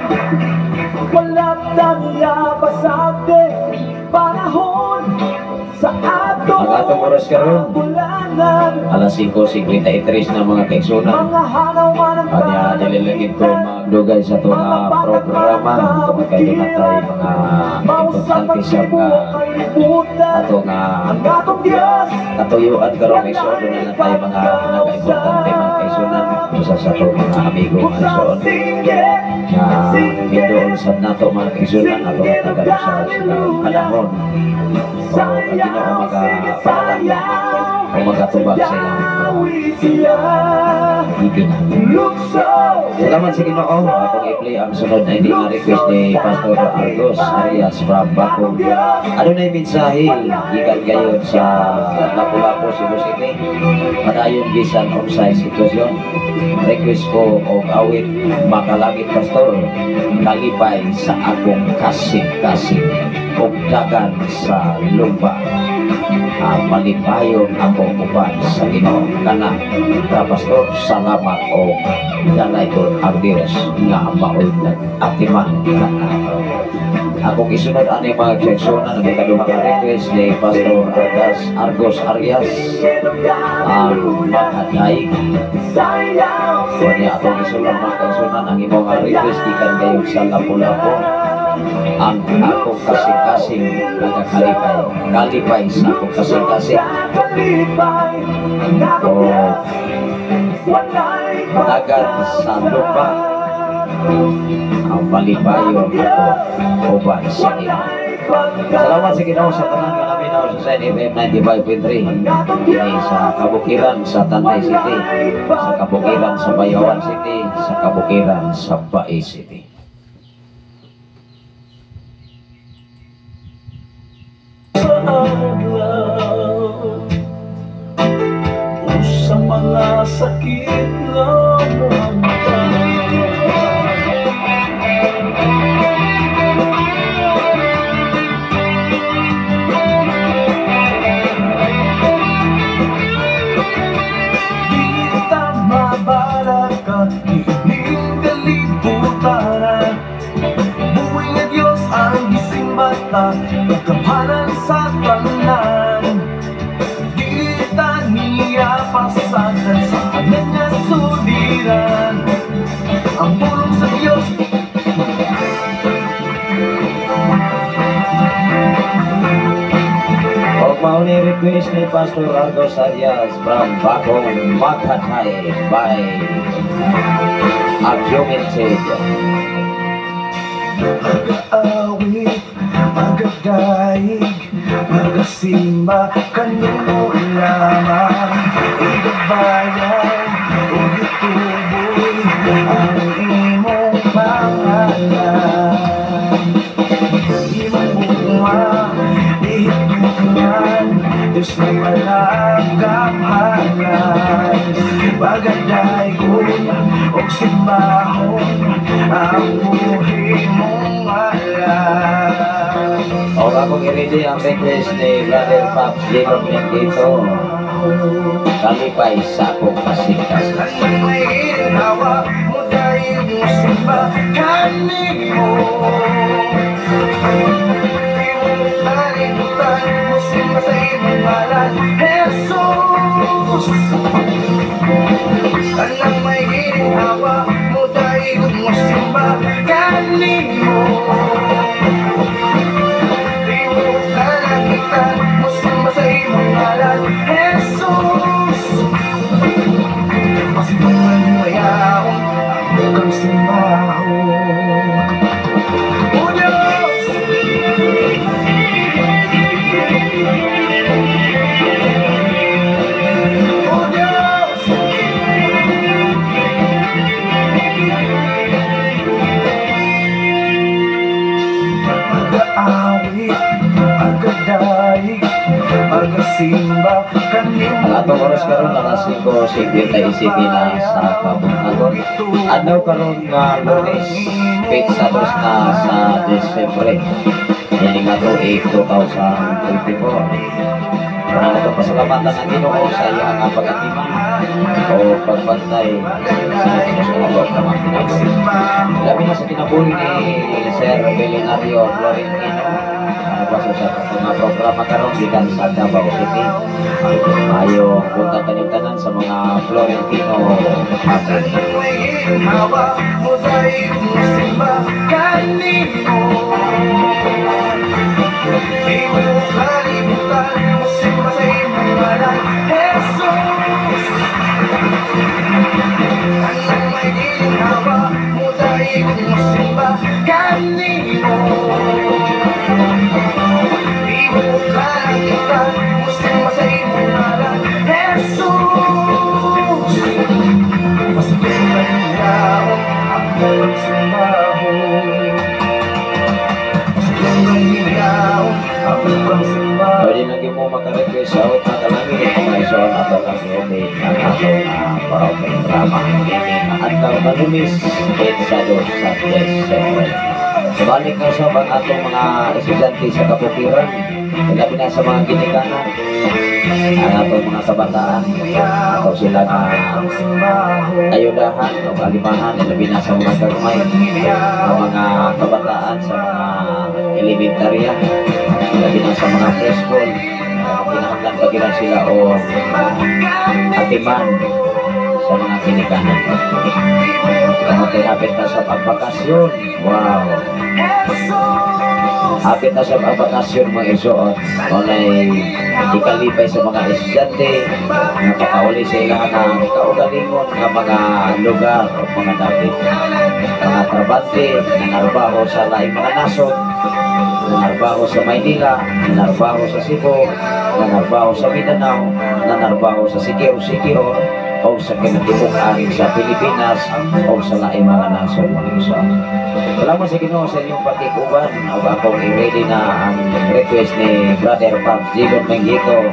Wala taniya pasate panahon sa atong Ang atong oras karon, bulanan. Alas 5:53 na mga kaigsunan. Mga hanaw man ang Kanya nililingid ko magdugay sa itong programa. Kung kayo na tayo mga importante sa mga atong Ang atong Diyos katuyuan karon may soon na tayo mga pinaka-importante mga kaigsunan. Usa sa itong mga amigo mga igsoon na mindoon sa nato mga kaigsunan atong tagal sa panahon. O Ang Ginoo magapanalangin o magatubag sa ilang mga gikinahanglan. Salamat sa Ginoo. Akong i-play ang sunod na hindi nga request ni Pastor Argos Arias from Bakong. Ano na yung mensahe gikan gayon sa Lapu-Lapu, Cebu City. Padayon bisan unsay sitwasyon. Request ko og awit Makalangit, Pastor. Kalipay sa akong kasing-kasing og dagan sa lupa. Malipayon ako uban sa Ginoo kana ra, Pastor. Salamat o dalaygon ang Dios nga maoy nag-atiman kanato. Akong isunod ani, mga kaigsuonan, ang ikaduha nga request ni Pastor Argos Arias, ang Makadaig. Kanya akong isunod, mga kaigsuonan, ang imong nga request gikan gayon sa Lapu-Lapu, ang akong kasing-kasing nagakalipay, kalipay sa akong kasing-kasing o dagan sa lupa, ang malipayon ako uban sa Ginoo. Salamat sa Ginoo sa tanan nga naminaw sa Sign FM 95.3 dinhi sa kabukiran sa Tanay City, sa kabukiran sa Bayawan City, sa kabukiran sa Bais City. Adlaw o sa mga sakit nga mohamtang. Di ta mabalaka ining kalibutan. Buhi nga Dios ang gisimba ta, pagkamahalan sa tanan. Di ta niya pasagdan sa tanan nga suliran. Ang pulong sa Dios. Og mao ni request ni Pastor Argos Arias from Bakong, Makatay by Augmented. Mag-aawit, magadaig, magasimba, kanino lamang. Igabayan, ug ituboy ang imong pangalan. Imong gugma, ihigugman, Diyos na walang gamhanan. Pagadaygon og simbahon ang buhi mong ngalan. Og akong i-ready ang request ni Brother Pops Jelon Mendito, Kalipay sa akong kasing-kasing. Tanang may ginhawa mo dahil mo simba kanimo. Imong kalibutan mo simba sa imong ngalan, Jesus. Tanang may ginhawa mo dahil mo simba kanimo. Imong kalangitan mo simba sa imong ngalan, Jesus. Pasitungan mo yaon ako kang simbahon. O Diyos! O Diyos! Mag-aawit, magadaig, magasimba kanimo. Ang atong oras karon alas 5:57 na sa kabuntagon. Adlaw karon nga Lunes, petsa 2 na sa Desyembre. Ini nga tuig 2024. Una nato pasalamatan ang Ginoo sa iyang nga pag-atiman o pagbantay sa ato sa mga kinabuhi. Labi na sa kinabuhi ni Sir Belinario Florentino. Ano sa mga programa karon gikan sa Davao City. Ayo punta kanyang tanan sa mga Florentino family. May ginhawa mo dahil mo simba kanimo. Imong kalibutan mo simba sa imong ngalan, Jesus. Tanang may ginhawa mo dahil mo simba kanimo. Imong kalangitan akong simbahon. Sa lunggang higaon, ako kang simbahon. Pwede lang mo makarequest sa out na kalangit mga ison ato lang i-open ang atong programa adlaw na Lunes, petsa 2 sa Desyembre. Sabalik na sa ang atong mga estudyante sa kabukiran, labi na sa mga ginikanan, ang atong mga kabataan, ato sila nga ayudahan o alimahan, labi na sa mga gagmay, ang mga kabataan sa mga elementarya, labi na sa mga preschool, kinahanglan pagilan sila o atiman sa mga ginikanan. Okay, hapit na sa pagbakasyon. Wow. Hapit na sa pagbakasyon mga isuot. Walay ikalipay sa mga estudyante na makauli sa ilang ang kaugalingon nga mga lugar o mga dapit. Mga trabante na narbaho sa laing mga nasod, nanarbaho sa Maynila, nanarbaho sa Cebu, nanarbaho sa Mindanao, nanarbaho sa Siquijor o sa kinatibukan sa Pilipinas o sa laing mga nasod mga isuot. Salamat sa Ginoo sa inyong pakikuban o akong i-ready na ang request ni Brother Pops Dillon Mengito,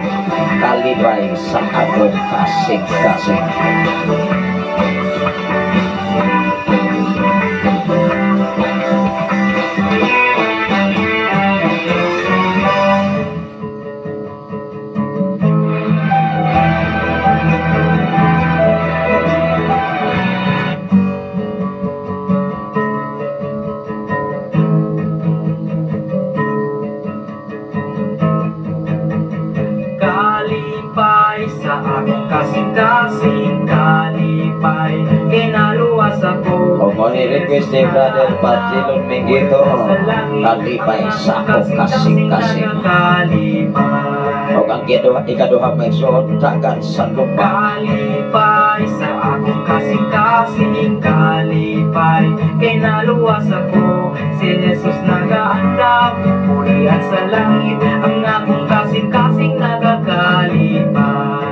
kalibay sa akong kasing-kasing. Kalipay sa akong kasing-kasing, kalipay kinaluwas ako. O mo ni request ni Brother Pops Dillon Mengito, kalipay sa akong kasing-kasing. Kalipay, O ang ikaduha may suot, dagan sa lupa. kalipay sa akong kasing-kasing, kalipay kinaluwas ako. Si Jesus nagaandam, purihan sa langit, ang akong kasing-kasing nagakalipay.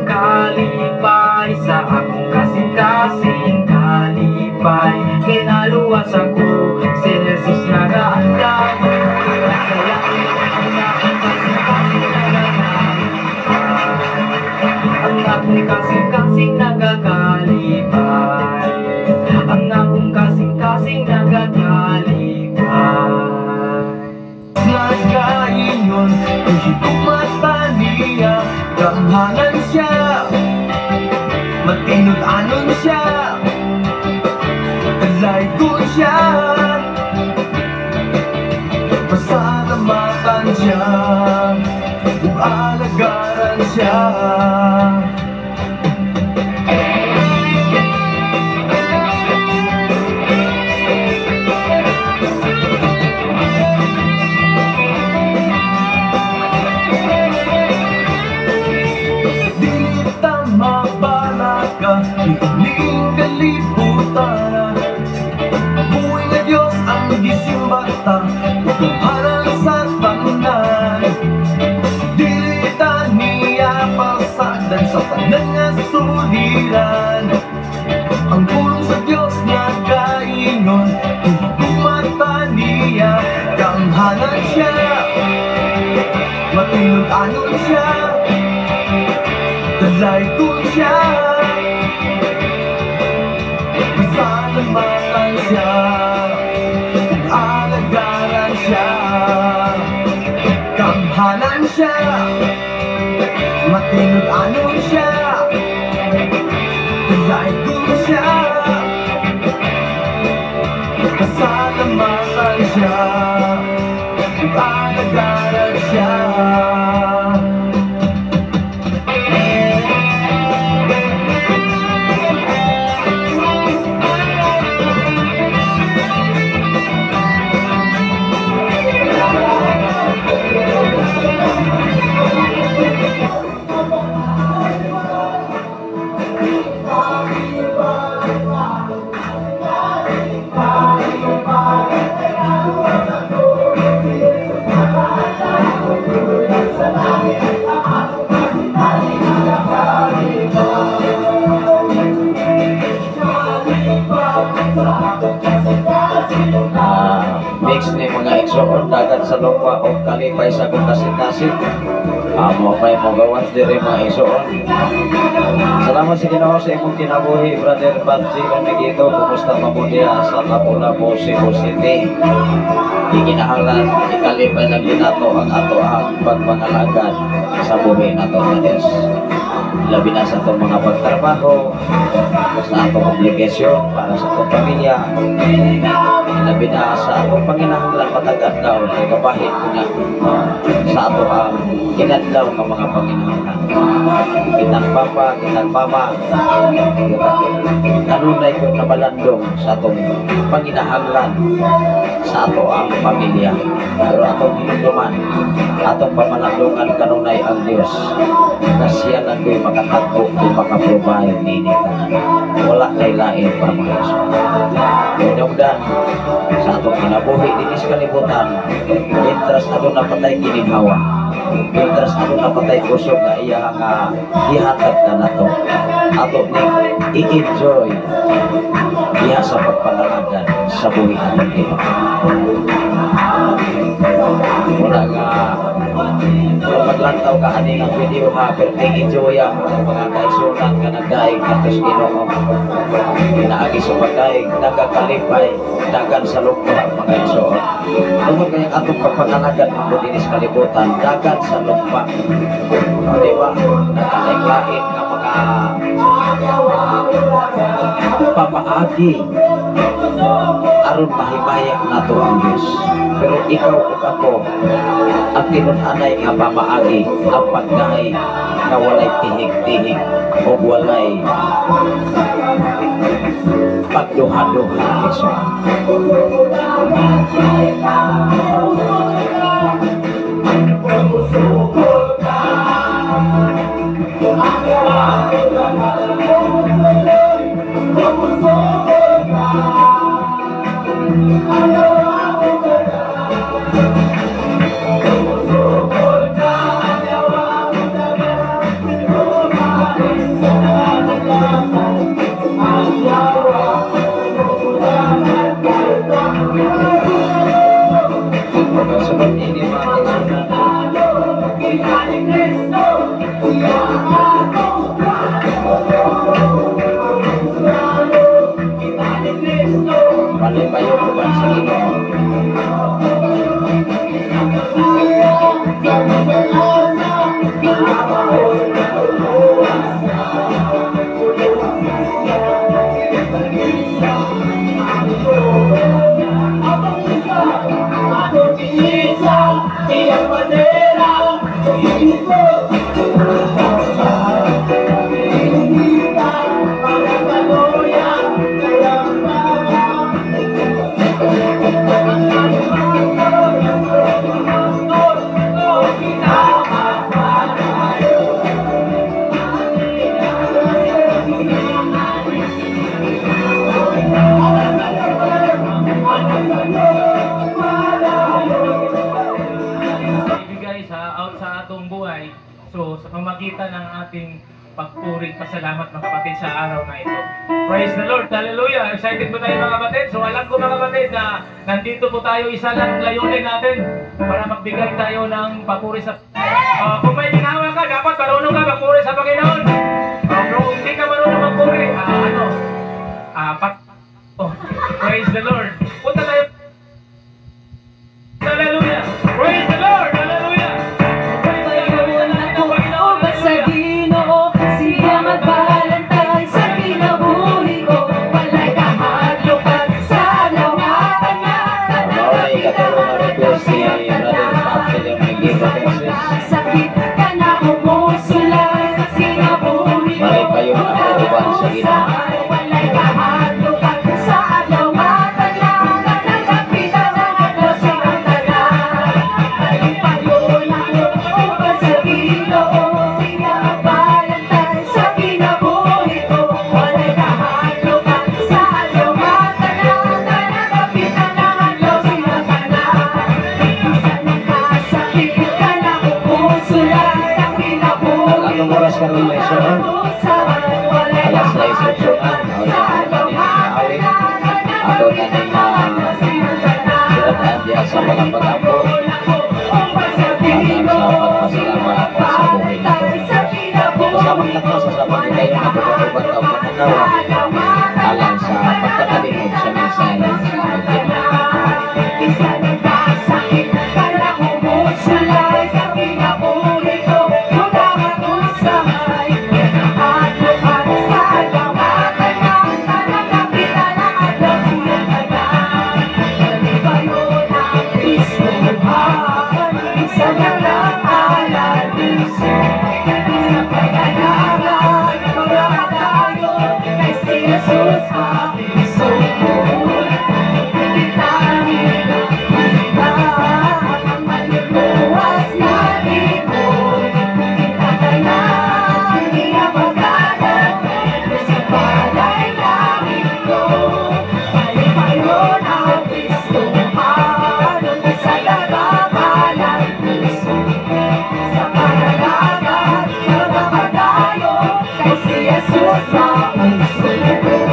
Kalipay sa akong kasing-kasing, kalipay kinaluwas ako. Si Jesus nagaandam, purihan sa langit, ang akong kasing-kasing nagakalipay. Ang akong kasing-kasing nagakalipay. Ang akong kasing-kasing nagakalipay. Nagkaingon, higugmata niya, gamhanan siya, matinud-anon siya, talaygon siya, pasalamatan siya, ug alagaran siya. Dili ta mabalaka, iuling kalibutan. Buhay nga Diyos ang gisimbata, ug gamhanan sa tanan. Dili ta niya pasagdan sa tanan nga suliran. Ang pulong sa Diyos nagaingon, higugmata niya, gamhanan siya, matinud-anon siya, talaygon siya, pasalamatan siya, ug alagaran siya. Gamhanan siya, matinud-anon siya, talaygon siya, pasalamatan siya, ug alagaran siya. igsoon, dagan sa lukwa o kalipay sa kong kasing-kasing. Amo pa'y mo gawas diri, mga igsoon. Salamat sa Ginoo sa imong kinabuhi, Brother Patsy Lamigito. Kumusta pa mo diya sa Lapu-Lapu, Cebu City? Ikinahanglan, ikalipay lang ginato ang ato ang pagpangalagad sa buhi nato sa Diyos. Labi na sa atong mga pagtrabaho, sa atong obligasyon para sa atong pamilya, labi na sa atong panginahanglan matag adlaw, kay kabahin ko na sa ato ang inadlaw nga mga panginahanglan. Kitang papa, kitang mama, kanunay ko nabalandong sa atong panginahanglan sa ato ang pamilya. Pero atong hinumduman, atong pamalandungan kanunay ang Diyos. Na siya lang ko'y makatagpo o makaprovide nini tanan. Wala kay lain pa, mga igsoon. Hinungdan sa atong kinabuhi dinhi sa kalibutan, mientras aduna pa tay gininhawa, mientras aduna pa tay kusog nga iya nga gihatag ka nato, ato ning i-enjoy diha sa pagpanalagad sa buhi atong Ginoo. Wala nga kung maglantaw ka ani nga video ha, perting enjoy ang mga kaigsunan nga nagdaig katos Ginoo. Pinaagi sa pagdaig, nagakalipay, dagan sa lukwa, mga igsoon. Tungod kay ang atong pagpangalagad mo dinhi sa kalibutan, dagan sa lukwa. O, di ba? Nagkalain nga mga pamaagi aron mahimaya nato ang Diyos. Pero ikaw ug ako, ang tinun-anay nga pamaagi ang pagdaig nga walay tihig-tihig o walay pagduha-duha, igsoon. Sunod ini, mga kaigsunan. Palipayo uban sa Ginoo. Ibigay sa out sa atong buhay. So sa pamagitan ng ating pagpuri, pasalamat, mga kapatid, sa araw na ito. Praise the Lord. Hallelujah. Excited po tayo, mga kapatid. So alam ko, mga kapatid, na nandito po tayo, isa lang ang layunin natin para magbigay tayo ng papuri sa kung may ginawa ka, dapat marunong ka magpuri sa Panginoon. Pero kung hindi ka marunong magpuri, ano, oh, praise the Lord. Punta tayo. Hallelujah. Praise the Lord. Hallelujah. Praise the Lord. Natin ang Panginoon. Uban sa Ginoo, siya magbalantay sa kinabuhi ko. Walay kahadlokan sa adlaw nga tanan. Mao na ikatulo nga request si Brother Patsy Lamigito, Texas. Sakit ka na umusulay sa kinabuhi ko. Malipayon ako uban sa Ginoo. Walay kahadlokan sa adlaw nga tanan. Nakapitan ang adlaw sa tanan. Malipayon ako uban sa Ginoo, siya ang balantay sa kinabuhi ko. Walay kahadlokan sa adlaw nga tanan. Nakapitan ang adlaw sa tanan. Bisan nagkasakit ka na umusulay sa kinabuhi Ang atong oras karon, may igsoon, alas 6:08 na. Ato na ning awit. Ato na ning siratan diha sa mga pag Padayon na uban og pananawa alang sa pagkakalihok sa mensahe ng Ginoo. Bisan nagkasakit panahon mo sulay sa kinabuhi ko, usahay at sa adlaw nga tanan, tanang nakita ng adlaw siyang tanan. Kalipayon ang Kristohan, isa na lang alalus sa pagkanagan, magkakatayo kay si Jesus ang sukod. Kita nila ang maluluwas na lingkod. Kita tanan niya pagkanan sa balay langit ko. Palipayon ang Kristohan, sa nagkakalang puso. Sa pananagan, magpapadayo kay si Jesus ang sukod.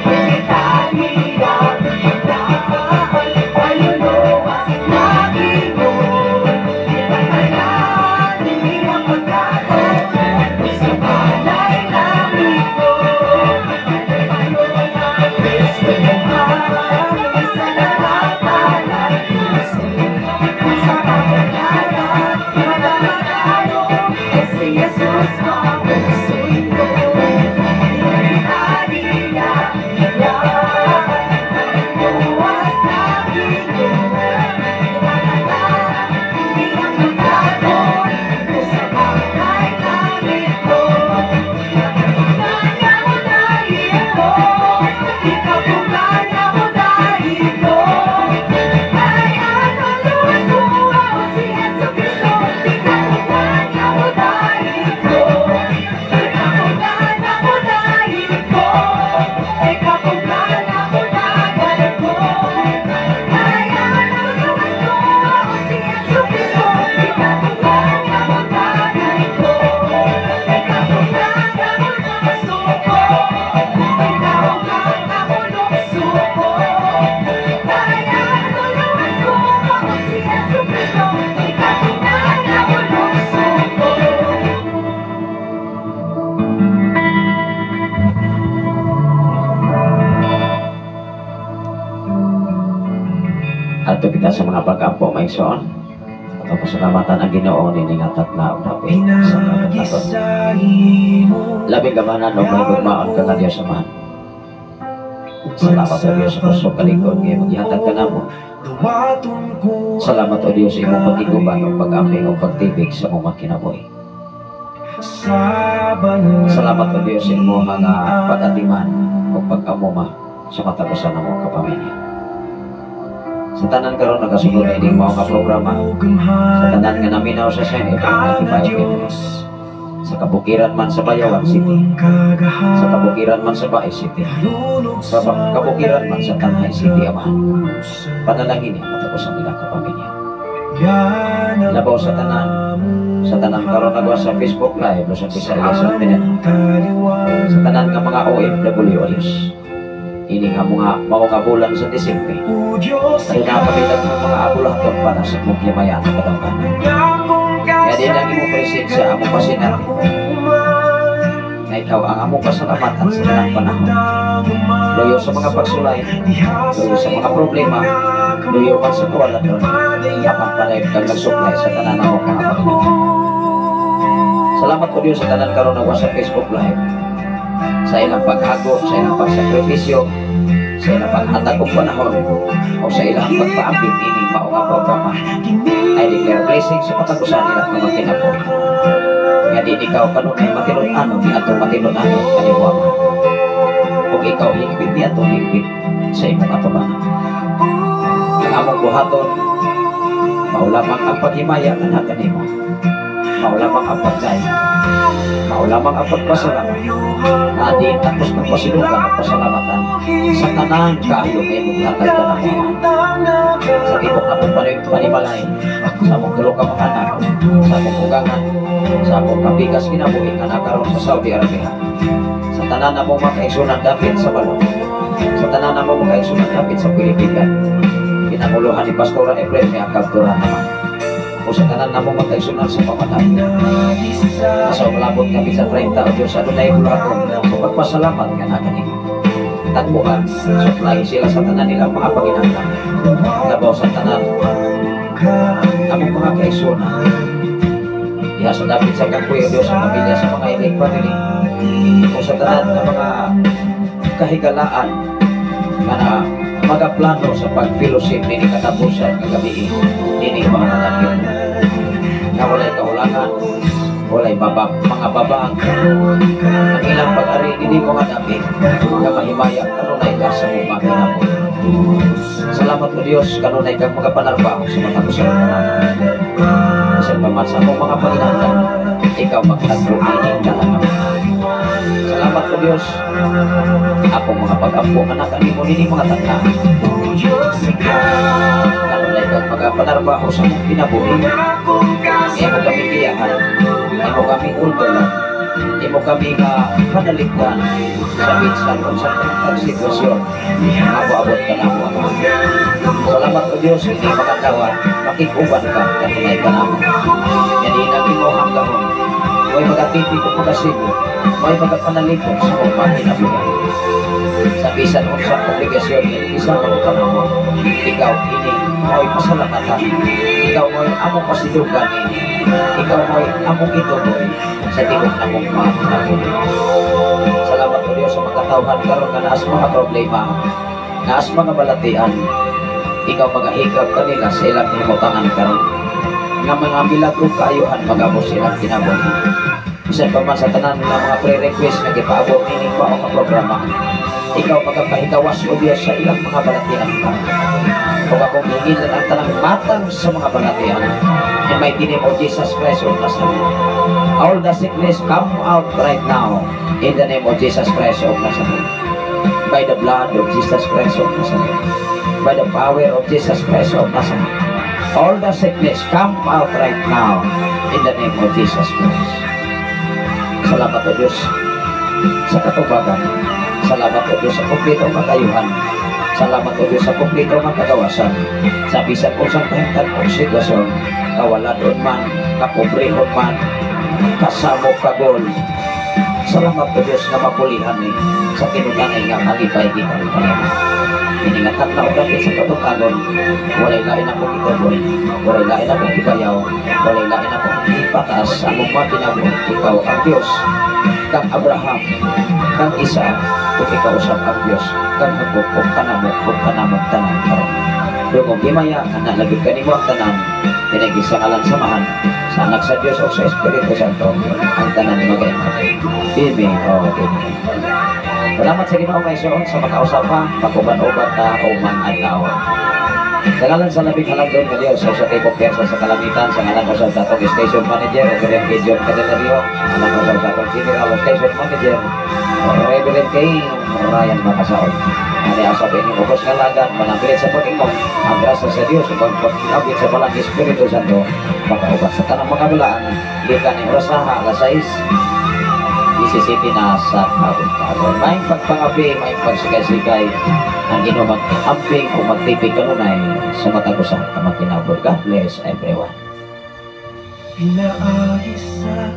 Kita niya paluluwas na lingkod. Kita tanan niya pagkanan sa balay langit ko. Palipayon ang Kristohan, sa nagkakalang puso. Sa pagkakalat, magpapadayo kay si Jesus ang sundo. Kita niya luwas na lingkod. Kita tanan niya pagkanan sa balay langit ko. Ikaw ko dahil ko, ikaw ko dahil ko. Ay ano luwas ko, ako si Jesu Cristo. Ikaw ko dahil ko, ikaw ko dahil ko, ikaw ko dahil ko. Ay ano luwas ko, ako si Jesu Cristo. Ikaw ko dahil ko, ikaw ko suko, ikaw ako suko. Ay ano luwas ko, ako si Jesu Cristo. Ikaw ko suko. Adto kita sa mga pag-ampo, mga igsoon. Ato pasalamatan ang Ginoo nining atag na og dapit sa kabuhaton. Labing gamanan og may gugmaon ka nga Dios Amahan. Salamat, O Dios, sa kusog kalig-on nga imong gihatag kanamo. Salamat, O Dios, sa imong pagkiguban ug pag-amping ug pagtibig sa among mga kinabuhi. Salamat, O Dios, sa imong mga pag-atiman ug pag-amuma sa matag usa namo ka pamilya. Sa tanan karon nagasunod ining mao nga programa, sa tanan nga naminaw sa Shine FM 95.3, sa kabukiran man sa Bayawan City, sa kabukiran man sa Bae City, sa kabukiran man sa Tanjay City, Amahan, panalangin niya matag usa nila ka pamilya. Labaw sa tanan karon nagawa sa Facebook Live, Luzon, Visayas ug Mindanao, sa tanan nga mga OFW, O Diyos, ini nga mga mao nga bulan sa Disyembre, aduna kami daghang mga abulaton para sa imong himayan sa kadangganan. Kaya din ang imong presensya among pasinati nga ikaw ang among pasalamatan sa tanang panahon. Luyo sa mga pagsulay, luyo sa mga problema, luyo man sa kawalan, apan padayon kang nagsuplay sa tanan namong mga panginoon. Salamat, O Diyos, sa tanan karon nagawa sa Facebook Live, sa ilang paghago, sa ilang pagsakripisyo, sa ilang paghatag og panahon, o sa ilang pagpaambit ining mao nga programa. I declare blessing sa matag usa nila nga mga kinabuhi. Nga di ikaw kanunay matinud-anon ni atong matinud-anon kanimo, Ama. Ug ikaw higpit ni atong higpit sa imong atubangan. Ang among buhaton, mao lamang ang paghimaya nga kanimo. Mao lamang ang pagdayo. Mao lamang ang pagpasalamat. Na di tapos ng pasilugan at pasalamatan sa tanang kaayo nga imong gihatag kanamo. Sa tibok namong panimalay, sa among tulo ka mga anak, sa among ugangan, sa among kapikas kinabuhi nga nakaroon sa Saudi Arabia. Sa tanan namong mga kaigsunan dapit sa balon, sa tanan namong mga kaigsunan dapit sa Pilipinas, kinanguluhan ni Pastora Efrem ni Akabtura naman. O sa tanan namong mga kaigsuonan sa pamanami. Sa umalabot kami sa 30, O Diyos, adunay buluhaton sa pagpasalamat nga naa kanimo. Tagbuan, supply sila sa tanan nilang mga panginahanglan. Labaw sa tanan, among mga kaigsuonan. Diha sa dapit sa Kangkoy, O Diyos, sa pamilya, sa mga elect family. O sa tanan nga mga kahigalaan nga na magaplano sa pag-fellowship nini katapusan kagabi nini mga nanapit nga walay kaulangan, walay baba, mga babang ang ilang pag-ari nini mga dapit nga mahimaya kanunay ka sa mong kinabuhi. Salamat, O Diyos, kanunay kang mga panarbaho sa matag usa kanamo. Bisan pa man sa among mga panginahanglan, ikaw magtagpo ining tanan. Salamat, O Diyos, akong mga pag-ampo anak kanimo nini mga tagna. Kanunay kang mga panarbaho sa among kinabuhi. Imo kami giyahan, imo kami uldolan, imo kami nga panaligdan sa bisan sa kahimtang sitwasyon nga moabot ka namo, Ama. Salamat, O Diyos, hindi makatawa, makikuban ka, kanunay ka namo. Yan inang imo hanggang may magatipig o magasigo, may magapanalipod sa mong mga kinabuhi. Sa bisan unsa obligasyon ini isa mo kanamo, ikaw ini mo'y pasalamatan, ikaw mo'y among pasidunggan ini, ikaw mo'y among ituboy sa tibuok namong mga kinabuhi. Salamat, O Diyos, sa mga katawhan karon nga naas mga problema, naas mga balatian, ikaw magahigab kanila sa ilang himutangan karon nga mga milagro kaayuhan magabos ilang kinabuhi. Bisan pa man sa tanan nga mga pre-request nga gipaabot nining pa nga programa, ikaw magapahikawas, O Diyos, sa ilang mga balatian karon. Ug akong hingilan ang tanang matang sa mga balatian. In mighty name of Jesus Christ of Nazareth. All the sickness come out right now in the name of Jesus Christ of Nazareth. By the blood of Jesus Christ of Nazareth. By the power of Jesus Christ of Nazareth. All the sickness come out right now in the name of Jesus Christ. Salamat, O Diyos, sa katubagan. Salamat, O Diyos, sa kumpletong kakayuhan. Salamat, O Diyos, sa kumpletong nga kagawasan. Sa bisan unsang kahimtang o sitwasyon, kawaladon man, kapobrehon man, kasamo kagol. Salamat, O Diyos, nga mapulihan ni sa tinud-anay nga kalipay gikan kanimo. Iningatan na og dapit sa katungkagon, walay lain akong ituboy, walay lain akong ibayaw, walay lain akong ipataas sa among mga kinabuhi. Ikaw ang Diyos, kang Abraham, kang Isaac, ug ikaw usab ang Diyos, kang Jacob, ug kanamo, ug kanamong tanan karon. Dungog himaya, ana lagi kanimo ang tanan, pinagi sa ngalan sa Amahan, sa Anak sa Diyos o sa Espiritu Santo, ang tanan ni magaingon. Amen. Oh, amen. Salamat sa Ginoo, mga igsoon, sa makausap pa, makuban-uban ta o mang adlaw. Sa ngalan sa labing halangdon nga Diyos, sa tipok pwersa sa kalangitan, sa ngalan usab sa atong station manager, Reverend Gideon Candelario, sa ngalan usab sa atong general station manager, Reverend Kay Ryan Makasaon. Ani usab inyong ubos nga lagan, manambilit sa pag-ingong, ang grasya sa Diyos, ug ang pag-abit sa balang Espiritu Santo, makauban sa tanang mga balaan, gikan ning orasaha, alas 6, 17 na sa karon. May pagpangapi, may pagsigay-sigay, ang Ginoo mag-amping o magtipig kanunay sa matag usa ka mga. God bless everyone. Pinaayos sa